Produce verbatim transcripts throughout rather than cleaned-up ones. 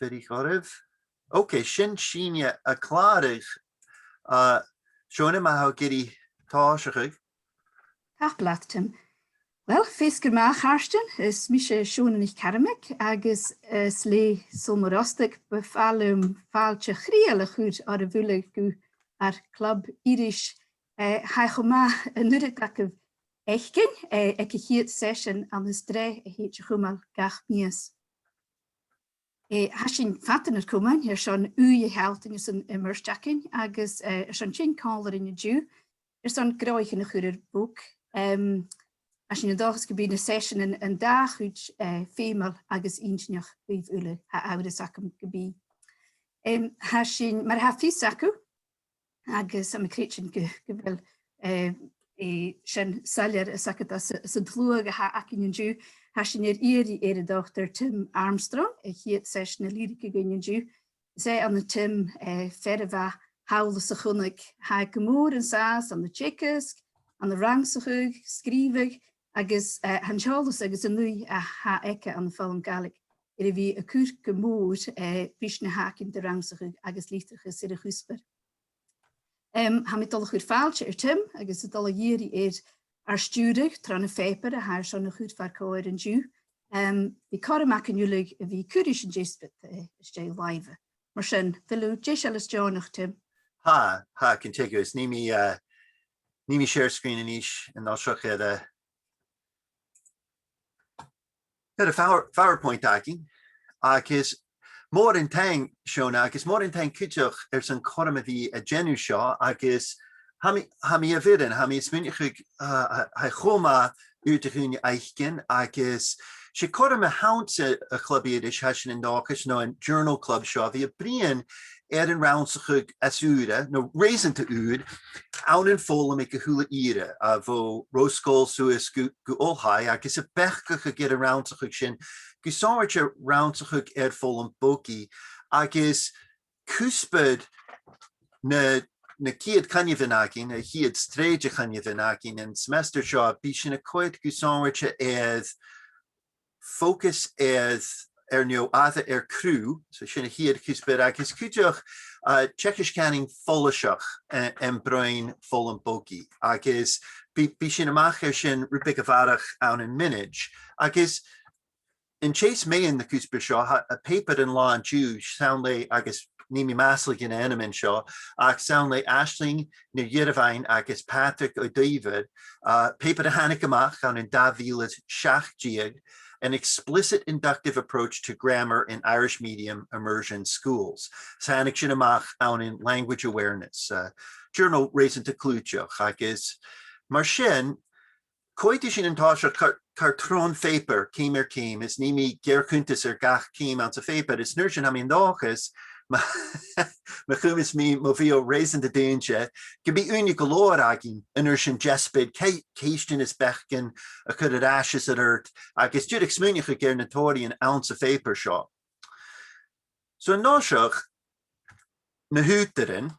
fuirich oirbh. Ok, sin sinne a' clàradh. Uh, Shona, ma tha thu ag iarraidh tòiseachadh. Tapadh leat, Tim. Uill, feasgar math, a chàirdean, is mise Shona NicCarmaig, agus, eh, is le Sabhal Mòr Ostaig, bu fàilte leam fàilte chridheil a chur oirbh uile gu ar club iris. Eh, tha e cho math an uiread agaibh fhaicinn, eh, aig a' chiad seisean ann an sreath a thèid a chumail gach mìos. Eh, tha sinn fada nur comain airson ùidh a shealltainn airson an iomairt againn agus, eh, airson tighinn còmhla rinn an-diugh airson gnothaichean a chur air bhog. Em, tha sinn an dòchas gum bi na seiseanan an dà chuid, eh, feumail agus inntinneach dhuibh uile, tha amharas agam gum bi. Em, tha sinn, mar a tha fios agaibh, agus tha mi a' creidsinn gu, gu bheil, eh, eh, sin soilleir as agad às, às an t-sluagh a th' againn an-diugh. Tha sinn air iarraidh air an Dotair Tim Armstrong, a' chiad seisean a lìbhrigeadh dhuinn an-diugh. Is e, ann an Tim, eh, fear a bha thall 's a chunnaic, tha e gu mòr an sàs ann an teagasg, ann an rannsachadh, sgrìobhadh, agus, eh, tha an t-eòlas agus an ùidh a th' aige ann am foghlam Gàidhlig air a bhith a' cur gu mòr, eh, ris na th' againn de rannsachadh agus litreachas air a' chuspair. Em, tha mi a' dol a chur fàilte air Tim agus a' dol a dh'iarraidh air ar stiùireadh tron a' phàipear a tha e airson a chur far comhair an-diugh. Em, bidh cothrom againn uile a bhith a' cur ris an deasbad, eh, às dèidh làimhe. Mar sin, a bheil thu deiseil is deònach, Tim? Tha, tha, cinnteach. Nì mi, eh, nì mi share screen a-nis an toiseach air, eh, air a' Power-, PowerPoint againn, agus mòran taing, Shona, agus mòran taing cuideachd airson cothrom a bhith a' dèanamh seo, agus tha mi, tha mi a' bhioran, tha mi a' smaoineachadh, uh, tha, tha e cho math airson daoine fhaicinn, agus 's e cothrom a th' anns a', a' Chlub Iris, tha sinn an dòchas, no an Journal Club seo, a bhith a' bruidhinn air an rannsachadh as ùire, no reusanta ùr, ann am foghlam aig a h-uile ìre, a bho ro-sgoil suas gu, gu oilthigh, agus a' beachdachadh air an rannsachadh sin, gu sònraichte rannsachadh air foghlam bogaidh, agus cuspair na, na ciad choinneamhan againn, a' chiad sreath de choinneamhan againn an semester seo, bidh sinn a' coimhead gu sònraichte air fòcas air, air neo aire air cruth, so sin a' chiad chuspair, agus cuideachd, uh, teagasg cànain follaiseach, eh, am broinn foghlam bogaidh, agus bidh, bidh sinn a-mach air sin rud beag a bharrachd ann am mionaid. Agus an t-seòrsa mheadhan na cuspair seo, tha, a' phàipear an latha an-diugh, 's ann le, agus nì mi maslachadh na ainmean seo, ach 's ann le Aisling NicIarmhain agus Pàdraig Ó Duibhir, uh, pàipear a thàinig a-mach ann an dà mhìle 's a seachd deug, An Explicit Inductive Approach to Grammar in Irish Medium Immersion Schools. 'S thàinig sin a-mach ann an Language Awareness, uh, journal reusanta cliùiteach, agus mar sin, coimheadaidh sinn an toiseach car, car tron phàipear, ceum air cheum, is nì mi geàrr-chunntas air gach ceum anns a' phàipear, is an uair sin tha mi an dòchas, ma, ma chumas mi mo bheul reusanta dùinte, gum bi ùine gu leòr againn an uair sin deasbad, cei-, ceistean is beachdan a chur air ais is air adhart, agus dìreach smaoineachadh air na toraidhean anns a' phàipear seo. So an toiseach, na h-ùghdaran,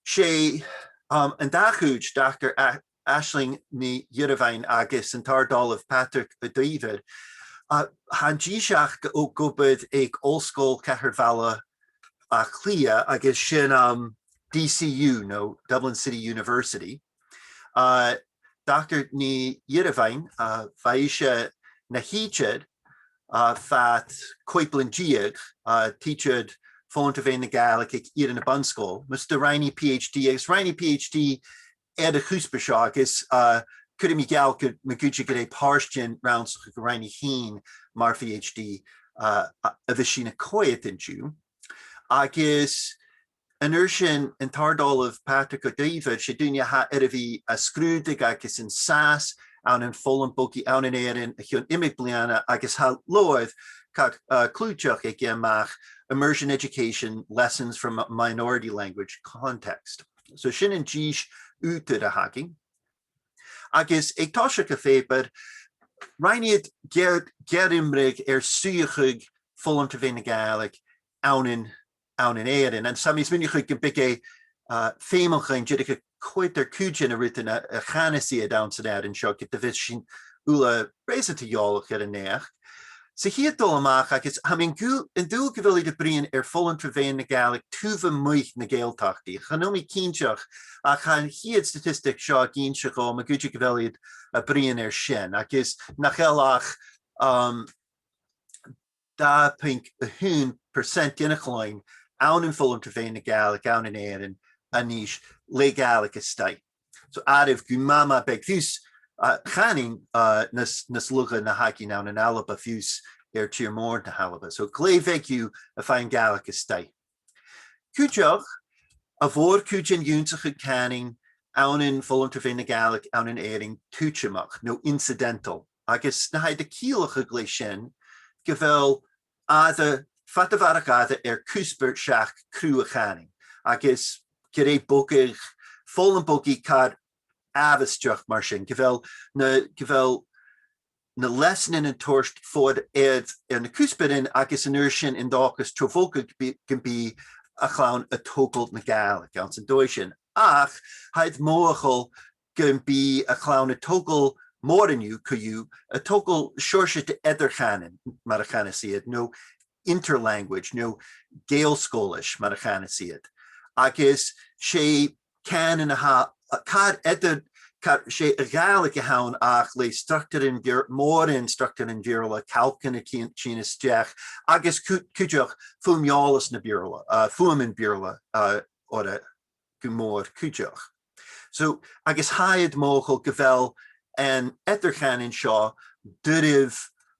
's e, um, an dà chuid, Doctor A-, Aisling NicIarmhain agus an t-Àrd-Ollamh Pàdraig Ó Duibhir, uh, tha an dithis aca ag obair aig Ollscoil Chathair Bhaile Átha Cliath agus sin, um, D C U, no Dublin City University. Uh, Doctor NicIarmhain, uh, bha ise na thidsear, uh, fad còig bliadhna deug, uh, tidsear foghlam tro mheadhan na Gàidhlig aig ìre na bun-sgoile. Mus do rinn i P H D, agus rinn i P H D air a' chuspair seo, agus, uh, cuiridh mi geall gu, ma dh'fhaoidte gur e pàirt den rannsachadh a rinn i fhèin mar P H D, uh, a, a bhios sinn a' coimhead an-diugh. Agus an uair sin, an t-Àrd-Ollamh Pàdraig Ó Duibhir, 's e duine a tha air a bhith a' sgrùdadh agus an sàs ann am foghlam bogaidh ann an Èirinn o chionn iomadh bliadhna agus tha leabhar ca-, uh, cliùiteach aige a-mach, Immersion Education: Lessons from a Minority Language Context. So sin an dithis ùghdair a th' againn. Agus aig toiseach a' phàipeir, rinn iad geàrr-, geàrr-iomradh air suidheachadh foghlam tro mheadhan na Gàidhlig ann an, ann an Èirinn. Agus tha mi a' smaoineachadh gum biodh e, uh, feumail dhuinn dìreach a' coimhead air cuid de na rudan a, a chanas iad anns an earrainn seo, ged a bhios sinn uile reusanta eòlach air an naidheachd. sa chiad dol a-mach agus tha mi an dù-, an dùil gu bheil iad a' bruidhinn air foghlam tro mheadhan na Gàidhlig taobh a-muigh na Gàidhealtachd. Chan eil mi cinnteach, ach tha an chiad statistic seo ag innse dhomh ma dh'fhaodte gu bheil iad a' bruidhinn air sin, agus nach eil ach, um, dà phuing a h-aon percent den chloinn ann am foghlam tro mheadhan na Gàidhlig ann an Èirinn a-nis le Gàidhlig a-staigh. So, àireamh gu math, math beag fiù 's, uh, chanainn, uh, nas, nas lugha na th' againn ann an Alba fiù 's air tìr-mòr na h-Alba. So, glè bheag dhiubh a' faighinn Gàidhlig a-staigh. Cuideachd, a' mhòr-chuid den ionnsachadh cànain ann am foghlam tro mheadhan na Gàidhlig ann an Èirinn tuiteamach, no incidental, agus na tha iad a' ciallachadh le sin gu bheil iad fada a bharrachd iad air cuspair seach cruth a' chànain, agus gur e bogadh, foghlam bogaidh car àbhaisteach mar sin, gu bheil na, gu bheil na leasanan a' toirt fodha air, air na cuspairean agus an uair sin an dòchas tro bhogadh gum bi, gum bi a' chlann a' togail na Gàidhlig anns an dòigh sin. Ach tha iad mothachail gum bi a' chlann a' togail mòran dhiubh, co-dhiù, a' togail seòrsa de eadar-chànan, mar a chanas iad, no interlanguage, no Gaelscoileis, mar a chanas iad. Agus 's e cànan a tha, a, car eadar, car, 's e a' Ghàidhlig a th' ann ach le structaran Beurl-, mòran structaran Beurla, calcan a' tighinn, tighinn a-steach, agus cu-, cuideachd fuaim-eòlas na Beurla, uh, fuaimean Beurla, uh, orra gu mòr cuideachd. So, agus tha iad mothachail gu bheil an eadar-chànan seo doirbh,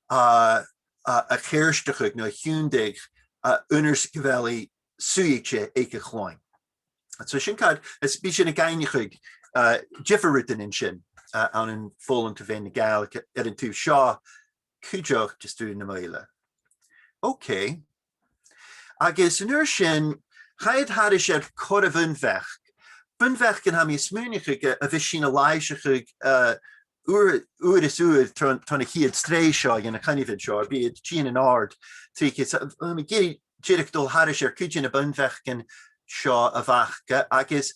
uh, uh, a cheartachadh no a thionndadh, uh, aon uair 's gu bheil i suidhichte aig a' chloinn. So sin càit, is bidh sinn ag aithneachadh, uh, diofar rudan an sin, uh, ann am foghlam tro mheadhan na Gàidhlig air an taobh seo cuideachd de Sruth na Maoile. Okay. Agus an uair sin, chaidh thairis air cor a' bhun-bheachd. Bun-bheachdan tha mi a' smaoineachadh a, a bhios sinn a' làimhseachadh, uh, uair, uair is uair tron, tron a' chiad sreath seo, dhen a' choinneamhan seo, bidh iad a' tighinn an-àird tric is, uh, tha mi ag iarraidh dìreach dol thairis air cuid de na bun-bheachdan seo a bh' aca, agus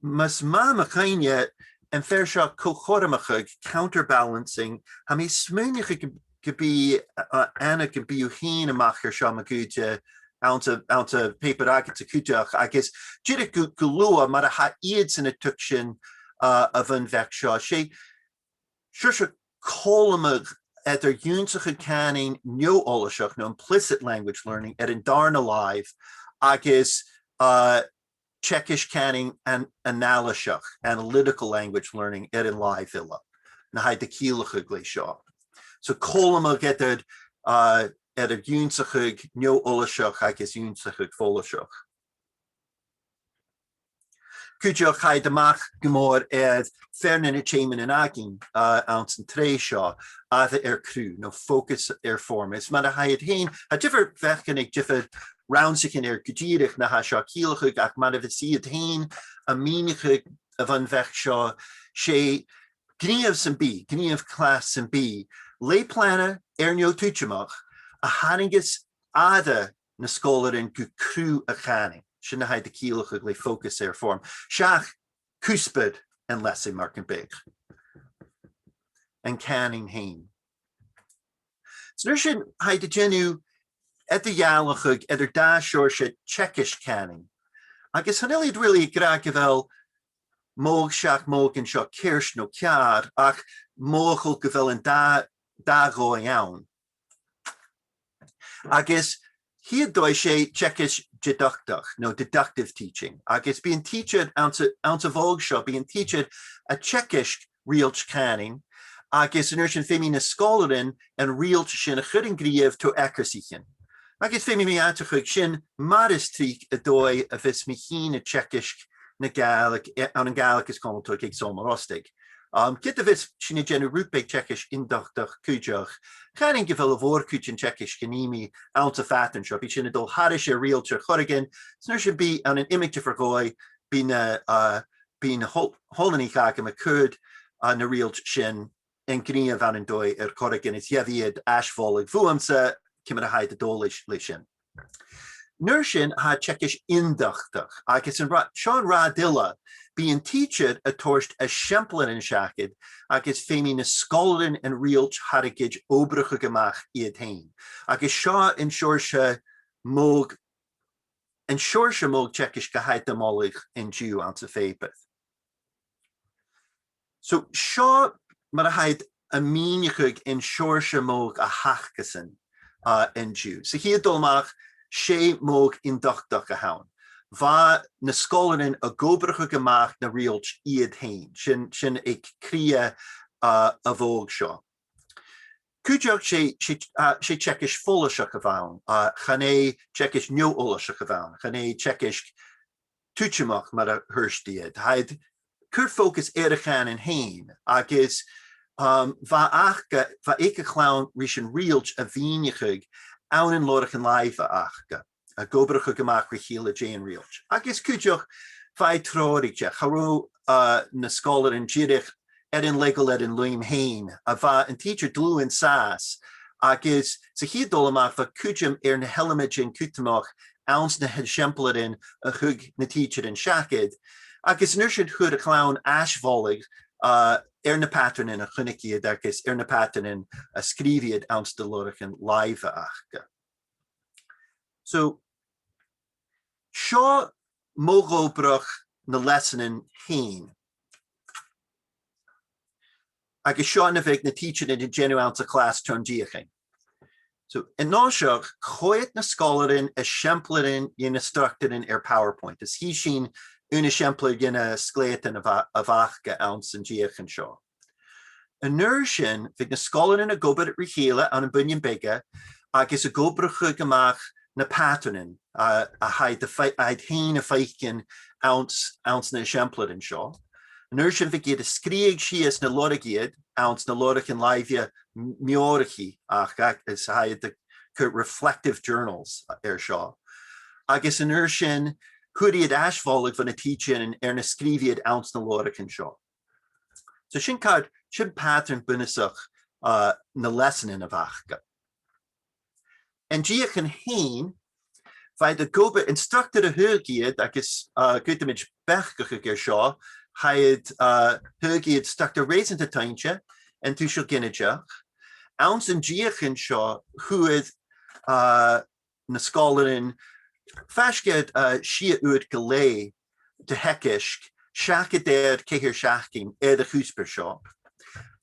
mas math mo chuimhne, am fear seo co-chothromachadh, counterbalancing, tha mi a' smaoineachadh gu, gum bi, uh, Anna, gum bi thu fhèin a-mach air seo ma dh'fhaodte, anns a', anns a' phàipear agadsa cuideachd, agus dìreach gu, gu luath mar a tha iadsan a' tuigsinn, uh, a' bhun-bheachd seo. 'S e seòrsa cothromachadh eadar ionnsachadh cànain neo-fhollaiseach, no implicit language learning, air an dàrna làimh, agus, uh, teagasg cànain an-, anailiseach, analytical language learning, air an làimh eile, na tha iad a' ciallachadh le seo. So, cothromachadh eadar, uh, eadar ionnsachadh neo-fhollaiseach agus ionnsachadh follaiseach. Cuideachd, chaidh a-mach gu mòr air fear de na tèaman a th' againn, uh, anns an t-sreath seo, aire air cruth, no focus air form. Is mar a tha iad fhèin, tha diofar bheachdan aig diofar rannsaichean air gu dìreach na tha seo a' ciallachadh, ach mar a bhios iad fhèin a' mìneachadh a' bhun-bheachd seo, 's e gnìomh sam bith, gnìomh clas sam bith, le plana air neo tuiteamach, a tharraingeas aire na sgoilearan gu cruth a' chànain. Sin na tha iad a' ciallachadh le focus air form. Seach cuspair an leasain mar gum biodh. An cànan fhèin. Is an uair sin, tha iad a' dèanamh eadar-dhealachadh eadar dà sheòrsa teagasg cànain. Agus chan eil iad really ag ràdh gu bheil modh seach modh an seo ceart no ceàrr, ach mothachail gu bheil an dà, dà dhòigh ann. Agus a' chiad dòigh, 's e teagasg deductach, no deductive teaching. Agus bidh an tidsear anns a', anns a' mhodh seo, bidh an tidsear a' teagasg riaghailt chànain, agus an uair sin feumaidh na sgoilearan an riaghailt sin a chur an gnìomh tro eacarsaichean. Agus feumaidh mi aideachadh, sin mar as trice an dòigh a bhios mi fhìn a' teagasg na Gàidhlig, eh, ann an Gàidhlig is Conaltradh aig Sabhal Mòr Ostaig. Um, ged a bhios sinn a' dèanamh rud beag teagasg ionductach cuideachd, chanainn gu bheil a' mhòr-chuid den teagasg a nì mi anns a' phàtran seo. Bidh sinn a' dol thairis air riaghailt air choreigin, is an uair sin bidh ann an iomadh diofar dhòigh, bidh na, uh, bidh na h-oil-, h-oileanaich agam a' cur, uh, na riaghailt sin an gnìomh ann an dòigh air choreigin is gheibh iad ais-mholadh bhuamsa ciamar a tha iad a' dol leis, leis sin. An uair sin, tha teagasg ionductach, agus an ra-, seo an rathad eile, bidh an tidsear a' toirt eisimpleirean seachad agus feumaidh na sgoilearan an riaghailt airgid obrachadh a-mach iad fhèin. Agus seo an seòrsa modh, an seòrsa modh teagaisg a tha iad a' moladh an-diugh anns a' phàipear. So seo mar a tha iad a' mìneachadh an seòrsa modh a th' acasan, uh, an-diugh. Sa chiad dol a-mach, 's e modh ionductach a th' ann. Bha na sgoilearan ag obrachadh a-mach na riaghailt iad fhèin. Sin, sin aig cridhe, uh, a' mhodh seo. Cuideachd 's e, 's e, uh, 's e teagasg follaiseach a bh' ann, uh, chan e teagasg neo-fhollaiseach a bh' ann, chan e teagasg tuiteamach mar a thuirt iad. Tha iad a' cur fòcas air a' chànan fhèin, agus, um, bha aca, bha aig a' chlann ris an riaghailt a mhìneachadh ann an leabhraichean-làimhe aca, ag obrachadh a-mach ri chèile dè an riaghailt. Agus cuideachd, bha e treòraichte, cha robh, uh, na sgoilearan dìreach air an leigeil air an luim fhèin, a bha an tidsear dlùth an sàs, agus sa chiad dol a-mach bha cuideam air na h-eileamaidean cudromach anns na h-eisimpleirean a thug na tidsearan seachad, agus an uair sin chuir a' chlann ais-mholadh, uh, air na pàtranan a chunnaic iad agus air na pàtranan a sgrìobh iad anns na leabhraichean-làimhe aca. So, seo modh-obrach nan leasanan fhèin. Agus seo na bhiodh na tidsearan a' dèanamh anns a' chlas tron deuchainn. So, an toiseach, choimhead na sgoilearan eisimpleirean dhe na structaran air PowerPoint. Is chì sinn aon eisimpleir dhe na sgleatan a bha-, a bh' aca anns an deuchainn seo. An uair sin, bhiodh na sgoilearan ag obair ri chèile ann am buidhnean beaga agus ag obrachadh a-mach na pàtranan, uh, a tha iad a' fai-, a tha iad fhèin a' faicinn anns, anns na h-eisimpleirean seo. An uair sin bhiodh iad a' sgrìobhadh sìos na lorg iad anns na leabhraichean-làimhe m-, meòrachaidh aca, is a tha iad a' cur reflective journals air seo. Agus an uair sin, chuir iad ais-mholadh bho na tidsearan air na sgrìobh iad anns na leabhraichean seo. So sin càit, sin pàtran bunasach, uh, nan leasanan a bh' aca. An deuchainn fhèin, bha iad ag obair, an structar a thagh iad agus, uh, gheibh sinn beachdachadh air seo, tha iad, uh, thagh iad structar reusanta toinnte, an tuiseal ginideach. Anns an deuchainn seo, chuir, uh, na sgoilearan faisg air, uh, sia uair gu leth de theagasg, seachad air ceithir seachdainean air a' chuspair seo.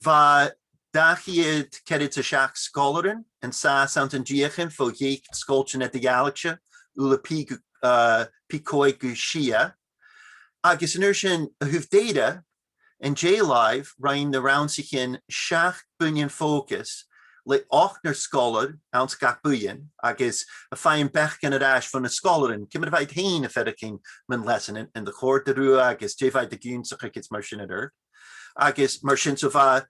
Bha dà cheud ceathrad 's a seachd sgoilearan an sàs anns an deuchainn bho dheich sgoiltean eadar-dhealaichte, uile P gu, uh, P còig gu sia. Agus an uair sin, a thaobh data, an dèidh làimh, rinn na rannsaichean seachd buidhnean fòcais le ochdnar sgoilear anns gach buidheann agus a' faighinn beachdan air ais bho na sgoilearan, ciamar a bha iad fhèin a' faireachdainn mun leasanan, an do chòrd e riutha agus dè bha iad ag ionnsachadh agus mar sin air adhart. Agus mar sin, so bha,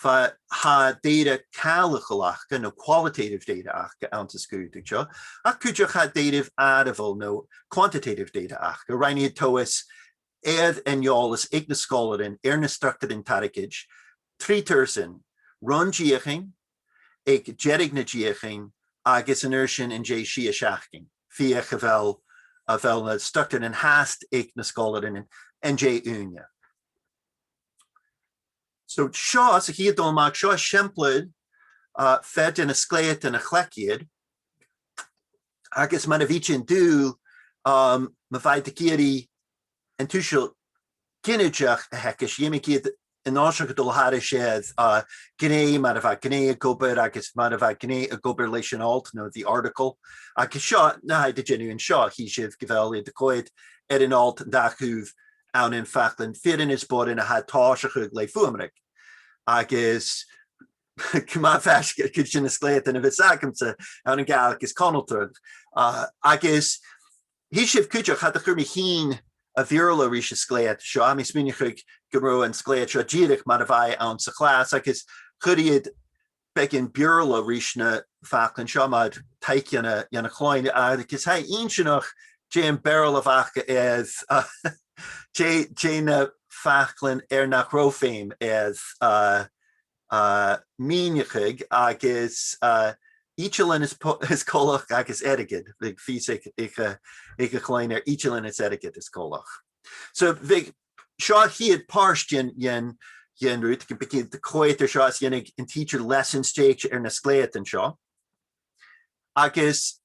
bha, tha data càileachail aca, no qualitative data aca anns an sgrùdadh seo, ach cuideachd tha data àireamhail, no quantitative data aca. Rinn iad tomhas air an eòlas aig na sgoilearan air na structaran targaid trì tursan, ron deuchainn, aig deireadh na deuchainn, agus an uair sin an dèidh sia seachdainean, feuch a bheil, a bheil na structaran fhathast aig na sgoilearan an, an dèidh ùine. So seo, sa chiad dol a-mach, seo eisimpleir, uh, fear de na sgleatan a chleachd iad. Agus mar a bhith an dùil, um, ma bha iad ag iarraidh an tuiseal ginideach a theagasg, dh'fheumadh iad an toiseach a dhol thairis air, uh, gnè, mar a bha gnè ag obair agus mar a bha gnè ag obair leis an alt no the article. Agus seo, na tha iad a' dèanamh an seo, chì sibh gu bheil iad a' coimhead air an alt an dà thaobh ann am faclan fireann is boireann a tha a' tòiseachadh le fuaimreag. Agus gu math faisg air cuid de na sgleatan a bhios agamsa ann an Gàidhlig is Conaltradh. Uh, agus chì sibh cuideachd, cha do chuir mi fhìn a Bheurla ris an sgleat seo, tha mi a' smaoineachadh gun robh an sgleat seo dìreach mar a bha e anns a' chlas, agus chuir iad beagan Beurla ris na faclan seo mar taic dhan a', dhan a' chloinn, agus tha e inntinneach dè am Beurla a bh' aca air, uh, dè, dè na faclan air nach robh feum air, uh, uh, mìneachadh agus, uh, itealan is po-, is coltach agus airgead, bhiodh fios aig, aig, uh, aig a' chloinn air itealan is airgead is coltach. So bhiodh seo a' chiad phàirt den, den, den rud, gum biodh iad a' coimhead air seo is dhèanadh an teacher leasan stèidhichte air na sgleatan seo. Agus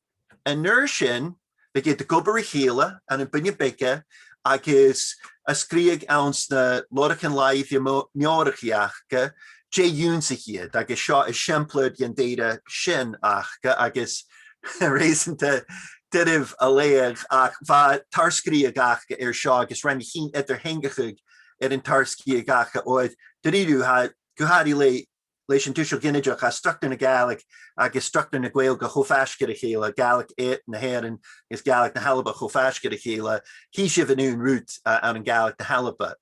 an uair sin, bhiodh iad ag obair ri chèile ann am buidhnean beaga agus a' sgrìobhadh anns na leabhraichean-làimhe mo-, meòrachaidh aca, dè dh'ionnsaich iad, agus seo eisimpleir den dàta sin aca, agus reusanta doirbh a leughadh, ach bha tar-sgrìobhadh aca air seo, agus rinn e fhìn eadar-theangachadh air an tar-sgrìobhadh aca, oir dha-rìribh tha, gu h-àraidh le, leis an tuiseal ginideach, tha structar na Gàidhlig agus structar na Gaeilge cho faisg air a chèile, Gàidhlig È-, na h-Èireann agus Gàidhlig na h-Alba cho faisg air a chèile, chì sibh an aon rud, uh, ann an Gàidhlig na h-Alba.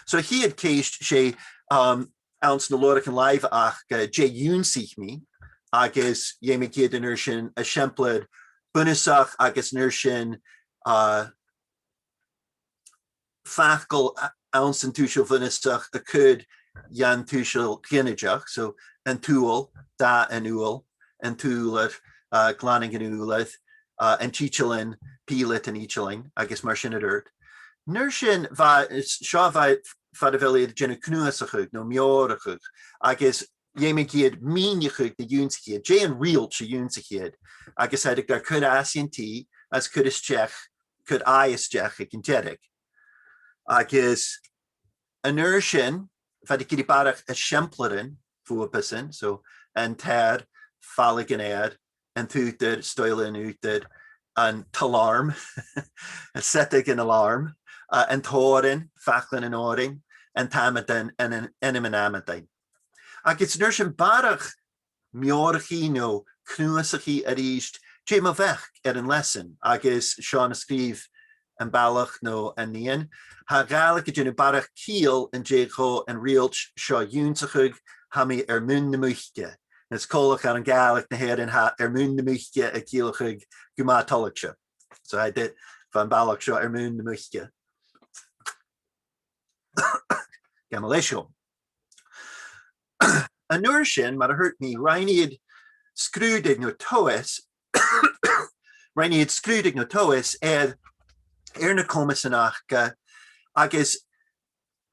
So a' chiad cheist, 's e, um, anns na leabhraichean-làimhe aca, uh, dè dh'ionnsaich mi, agus dh'fheumadh iad an uair sin eisimpleir bunasach agus an uair sin, uh, facal a-, anns an tuiseal bhunasach a chur dhan tuiseal ghinideach. So an t-ubhal, dath an ubhail, an t-ùrlar, uh, glanadh an ùrlair, uh, an t-itealain, pìleat an itealain, agus mar sin air adhart. An uair sin bha, is seo bha far a bheil iad a' dèanamh cnuasachadh no meòrachadh, agus dh'fheumadh iad mìneachadh dè dh'ionnsaich iad, dè an riaghailt a dh'ionnsaich iad, agus tha iad gar cur às an t-, às cur a-steach, cur a-steach aig an deireadh. Agus an uair sin, bha iad ag iarraidh barrachd eisimpleirean bhuapasan, so an t-adhar, fàileadh an adhair, an t-ùghdar, stoidhle an ùghdair, an t-alarm, seadadh an alarm, uh, an t-òran, faclan an òrain, an t-amadan, an, an, ainm an amadain. Agus an uair sin barrachd meòrachaidh no cnuasachaidh a-rithist, dè mo bheachd air an leasan, agus seo na sgrìobh am balach no an nighean. Tha Gàidhlig a' dèanamh barrachd ciall an dèidh dhomh an riaghailt seo ionnsachadh, tha mi air muin na muice. Is coltach ann an Gàidhlig na h-Èireann, tha air muin na muice a' ciallachadh gu math toilichte. So tha e, bha am balach seo air muin na muice. Gabh mo leisgeul. An uair sin, mar a thuirt mi, rinn iad sgrùdadh no tomhas, rinn iad sgrùdadh no tomhas air, air na comasan aca, agus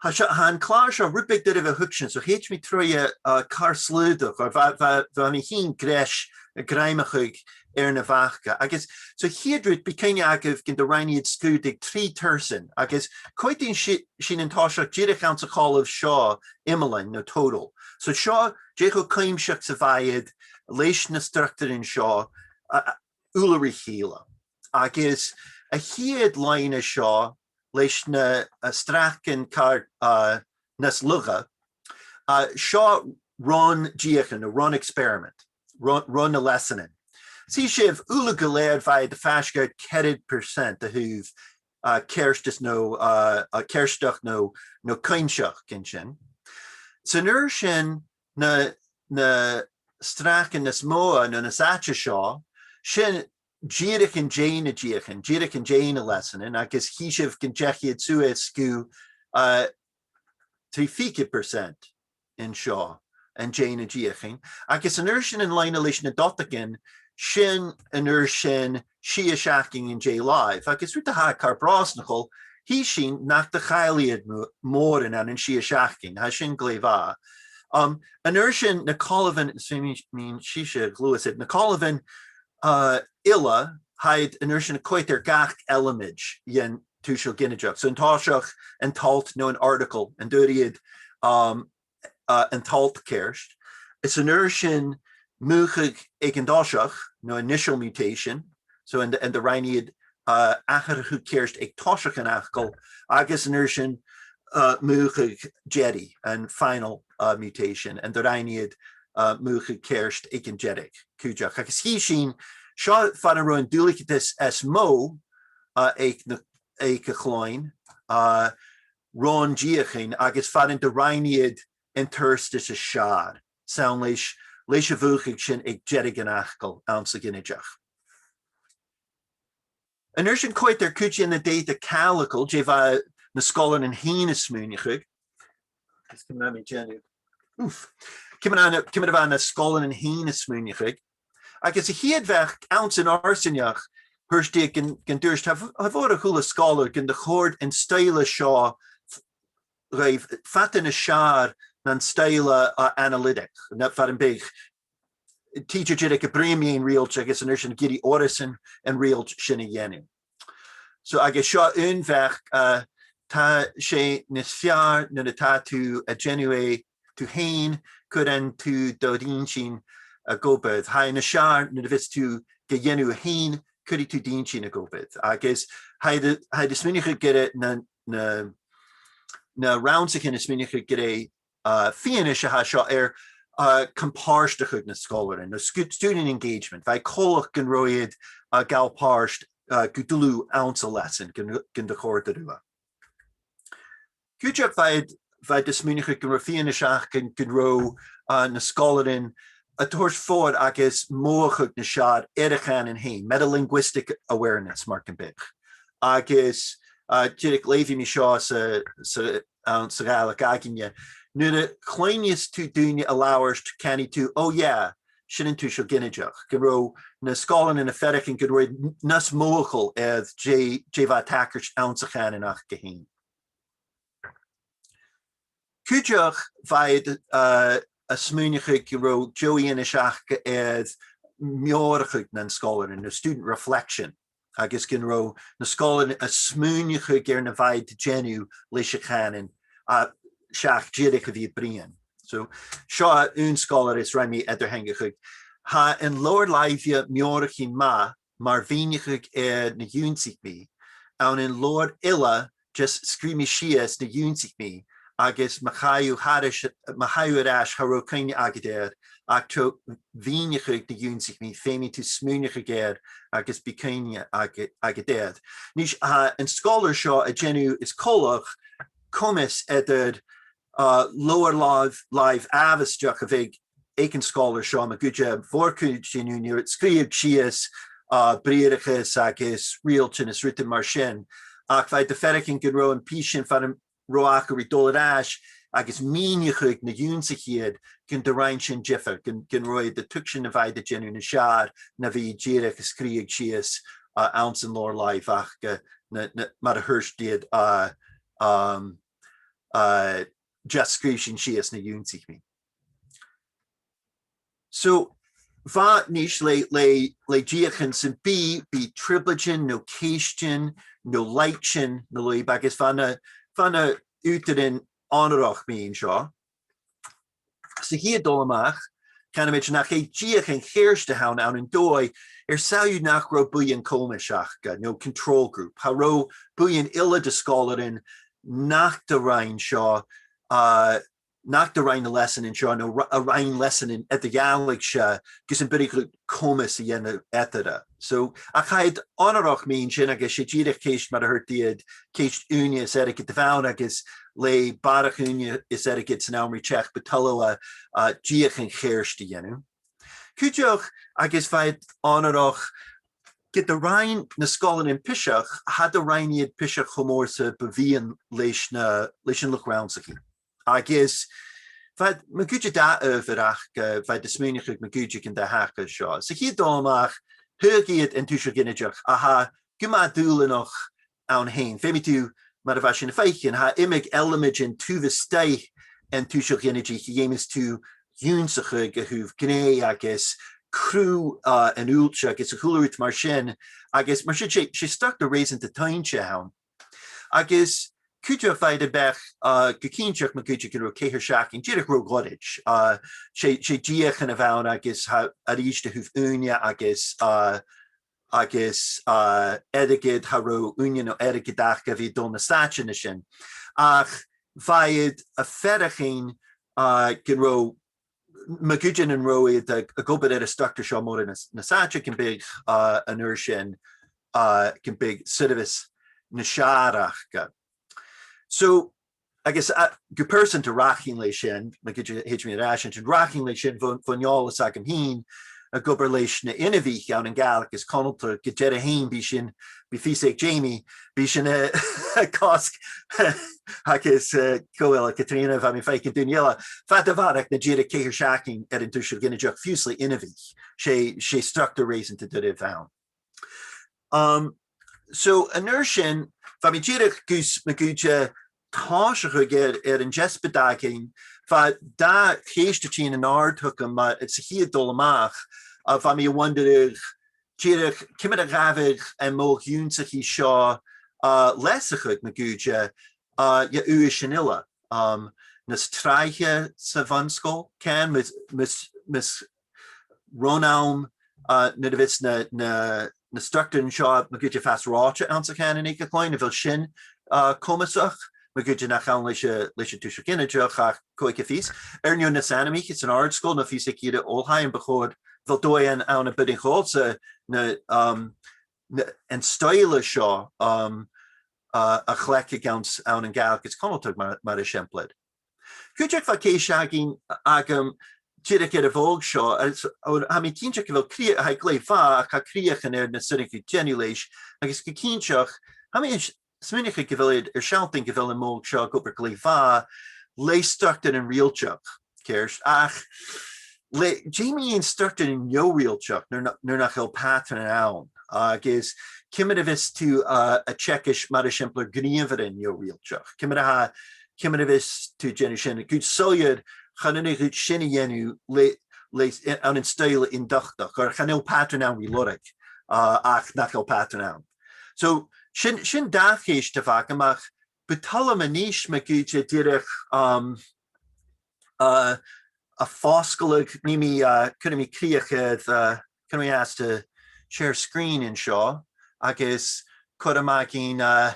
tha seo, tha an clàr seo rud beag doirbh a thuigsinn, so thèid mi troimhe, uh, car slaodach, oir bha, bha, bha mi fhìn greis a' greimeachadh air na bh' aca. Agus so a' chiad rud, bidh cuimhne agaibh gun do rinn iad sgrùdadh trì tursan, agus coimheadaidh si-, sinn an toiseach dìreach anns a' cholbh seo iomlan no total. So seo, dè cho cuimseach 's a bha iad leis na structaran seo, a, a, uile ri chèile. Agus a' chiad loidhne seo leis na, uh, stràcan car, uh, nas lugha, uh, seo ron deuchainn, no ron experiment, ron, ron na leasanan. Chì sibh uile gu lèir bha iad faisg air ceithir percent a thaobh, uh, ceartas no, uh, uh, ceartachd no, no cuimseachd an sin. San uair sin na, na stràcan nas motha no nas fhaide seo, sin dìreach an dèidh na deuchainn, dìreach an dèidh na leasanan, agus chì sibh gun deach iad suas gu, uh, trì fichead percent an seo, an dèidh na deuchainn. Agus an uair sin an loidhne leis na dotagan, sin an uair sin sia seachdainean an dèidh làimh. Agus rud a tha car brosnachail, chì sinn nach do chaill iad mò-, mòran ann an sia seachdainean, tha sin glè mhath. Um, an uair sin na colbhan, is feumaidh mi, mi sibhse a ghluasad, na colbhan, uh, eile, tha iad an uair sin a' coimhead air gach eileamaid dhen tuiseal ginideach. So an toiseach an t-alt no an article, an d' fhuair iad, um, uh, an t-alt ceart. Is an uair sin mùchadh aig an toiseach, no initial mutation, so an, an do rinn iad, uh, atharrachadh ceart aig toiseach an fhacail, agus an uair sin, uh, mùchadh deiridh, an final, uh, mutation, an do rinn iad, uh, mùchadh ceart aig an deireadh cuideachd. Agus chì sinn, seo far an robh an duilgheadas as motha, uh, aig na, aig a' chloinn, uh, ron deuchainn agus far an do rinn iad an t-adhartas as fheàrr, 's ann leis, leis a' mhùchadh sin aig deireadh an fhacail anns a' ghinideach. An uair sin coimhead air cuid dhe na dàta ceanglaichean, dè bha na sgoilearan fhèin a' smaoineachadh. Is ciamar a bha mi a' dèanamh. Oof. Ciamar a, ciamar a bha na sgoilearan fhèin a' smaoineachadh. Agus a' chiad bheachd anns an fharsaingeachd, thuirt iad gun, gun tuirt, tha, tha mòran a h-uile sgoilear gun do chòrd an stoidhle seo f-, dhuibh fada nas fheàrr na an stoidhle, uh, analytic, na far am biodh tidsear dìreach a' bruidhinn mu riaghailt agus an uair sin ag iarraidh orrasan an riaghailt sin a dhèanamh. So agus seo aon bheachd, uh, tha e nas fheàrr nuair a tha thu a' dèanamh e thu fhèin, cuiridh tu do dh'inntinn ag obair. Tha e nas fheàrr nuair a bhios tu ga dhèanamh fhèin, cuiridh tu d' inntinn ag obair. Agus tha iad, tha iad a' smaoineachadh gur e na, na, na rannsaichean a' smaoineachadh gur e, uh, fianais a tha seo air, uh, com-pàirteachadh nan sgoilearan, no stu-, student engagement. Bha e coltach gun robh iad, uh, a' gabhail pàirt, uh, gu dlùth anns an leasan, gun, gun do chòrd e riutha. Cuideachd bha iad, bha iad a' smaoineachadh gun robh fianais aca gun, gun robh, uh, na sgoilearan a' toirt fòirneart agus mothachadh nas fheàrr air a' chànan fhèin, metalinguistic awareness, mar gum biodh. Agus, uh, dìreach leughaidh mi seo sa, sa, ann sa Ghàidhlig againne. Nuair a chluinneas tu daoine a' labhairt, canaidh tu, "Oh yeah, sin an tuiseal ginideach." Gun robh na sgoilearan a' faireachdainn gun robh iad n-, nas mothachail air dè, dè bha a' tachairt anns a' chànan aca fhèin. Cuideachd bha iad, uh, a' smaoineachadh gun robh deagh fhianais aca air meòrachadh nan sgoilearan, no student reflection, agus gun robh na sgoilearan a' smaoineachadh air na bha iad a' dèanamh leis a' chànan, a, seach dìreach a bhith a' bruidhinn. So, seo aon sgoilear is rinn mi eadar-theangachadh. Tha an leabhar-làimhe meòrachadh math mar mhìneachadh air na dh'ionnsaich mi. Ann an leabhar eile, just sgrìobh mi sìos na dh'ionnsaich mi, agus ma chaidh thu thairis, ma chaidh thu air ais, cha robh cuimhne agad air, ach tro mhìneachadh na dh'ionnsaich mi, feumaidh tu smaoineachadh air agus bidh cuimhne aga-, agad air. Nis, tha an sgoilear seo a' dèanamh, is coltach, coimeas eadar, uh, leabhar-làimh, làimh àbhaisteach a bhiodh aig an sgoilear seo, ma dh'fhaodte, a' mhòr-chuid den ùine, sgrìobhadh sìos, uh, briathrachas agus riaghailtean is rudan mar sin. Ach bha iad a' faireachdainn gun robh am pìos sin far an robh aca ri dol air ais agus mìneachadh na dh'ionnsaich iad, gun do rinn sin diofar, gun, gun robh iad a' tuigsinn na bha iad a' dèanamh nas fheàrr na bhith dìreach a' sgrìobhadh sìos, uh, anns an leabhar-làimhe aca, na, na, mar a thuirt iad, uh, um, uh, just sgrìobh sinn sìos na dh'ionnsaich mi. So, bha nis le, le, le deuchainn sam bith, bidh trioblaidean no ceistean no laighsean na lùib agus bha na, bha na h-ùghdaran onarach mun seo. Sa chiad dol a-mach, canaidh mi nach e deuchainn cheart a th' ann, ann an dòigh, air sàillibh nach robh buidheann comais aca, no control group. Cha robh buidheann eile de sgoilearan nach do rinn seo, uh, nach do rinn na leasanan seo, no ra-, a rinn leasanan eadar-dhealaichte, gus am b' urrainn comas a dhèanamh eatarra. So, ach tha iad onarach mun sin agus 's e dìreach ceist mar a thuirt iad, ceist ùine is airgid a bh' ann agus le barrachd ùine is airgid san àm ri teachd bu toil leotha, uh, deuchainn cheart a dhèanamh. Cuideachd agus bha iad onarach, ged a rinn na sgoilearan piseach, cha do rinn iad piseach cho mòr 's a bu mhiann leis na, leis an luchd-rannsachaidh. Agus bha iad ma dhùirte dà adhbhar aca, uh, bha iad a' smaoineachadh ma dhùirte gun do thachair seo. Sa chiad dol a-mach, thagh iad an tuiseal ghinideach, a tha gu math dùbhlanach ann fhèin. Feumaidh tu, mar a bha sinn a' faicinn, tha iomadh eileamaid an taobh a-staigh an tuiseal ghinideach a dh'fheumas tu ionnsachadh a thaobh gnè agus cruth, uh, an fhuilt agus a h-uile rud mar sin. Agus mar sin, 's e, 's e structar reusanta toinnte a th' ann. Agus cuideachd bha iad am beachd, uh, gu cinnteach ma dh'fhaodte gun robh ceithir seachdainean dìreach ro ghoirid. Uh, 's e, 's e deuchainn a bh' ann agus tha, a-rithist a thaobh ùine agus, uh, agus, uh, airgead, cha robh ùine no airgead aca a bhith a' dol nas fhaide na sin. Ach bha iad a' faireachdainn, uh, gun robh ma dh'fhaodte nan robh iad ag, ag obair air an structar seo mòran nas, nas fhaide gum biodh, uh, an uair sin, uh, gum biodh soirbheas nas fheàrr aca. So, agus, uh, gu pearsanta rachainn leis sin, ma dh'fhaodte, thèid mi air ais an sin, rachainn leis sin bhon, bhon eòlas agam fhìn, ag obair leis na h-inbhich ann an Gàidhlig is Conaltradh, gu dearbh fhèin bidh sinn, bidh fios aig Jamie, bidh sinn, uh, a' cosg agus, uh, co-fhillte Catrìona, bha mi a' faicinn daoine eile fada a bharrachd na dìreach ceithir seachdainean air an tuiseal ghinideach fiù 's le inbhich. 'S e, 's e structar reusanta doirbh a th' ann. Um, so, an uair sin, bha mi dìreach gus ma dh'fhaodte tòiseachadh air, air an deasbad againn, bha dà cheist a' tighinn an-àird thugam, mar, sa chiad dol a-mach, a bha mi a' wonderigeadh, dìreach, ciamar a ghabhadh am modh ionnsachaidh seo, uh, leasachadh ma dh'fhaodte, uh, do dh'aoisean eile. Um, nas tràithe sa bhun-sgoil, can, mus, mus, mus ron àm, uh, nuair a bhios na, na, na structaran seo, ma dh'fhaodte, a' fàs reòthte anns a' chànan aig a' chloinn, a bheil sin, uh, comasach, ma dh'fhaodte nach ann leis a', leis an tuiseal ghinideach ach cò aig tha fios. Air neo nas anmoiche san àrd-sgoil, no fiù 's aig ìre oilthigh, am bu chòir, a bheil dòigh ann, ann am beagan chòmhla na, um, na, an stoidhle seo, um, uh, a chleachdadh anns, ann an Gàidhlig is Conaltradh mar, mar eisimpleir. Cuideachd bha ceist againn, agam, dìreach air a' mhodh seo, agus, o, tha mi cinnteach gu bheil cridhe', tha e glè mhath, ach tha critheagan air na 's urrainn dhut dèanamh leis, agus gu cinnteach, tha mi a' smaoineachadh gu bheil iad air sealltainn gu bheil am modh seo ag obair glè mhath le structaran riaghailteach, ceart, ach le, dè mu dheidhinn structaran neo-riaghailteach nuair na, nuair nach eil pàtran ann, agus ciamar a bhios tu, uh, a' teagasg mar eisimpleir gnìomhairean neo-riaghailteach? Ciamar a tha, ciamar a bhios tu a' dèanamh sin? Gu soilleir, chan urrainn dhut sin a dhèanamh le, le, ann an stoidhle ionduchtach, oir chan eil pàtran ann ri lorg, uh, ach nach eil pàtran ann. So, sin, sin dà cheist a bh' agam, ach bu toil leam a-nis ma dh'fhaodte dìreach, um, uh, a' fosgladh, nì mi, uh, cuiridh mi crìoch air, uh, cuiridh mi às a' share screen an seo, agus cuiridh mi againn, uh,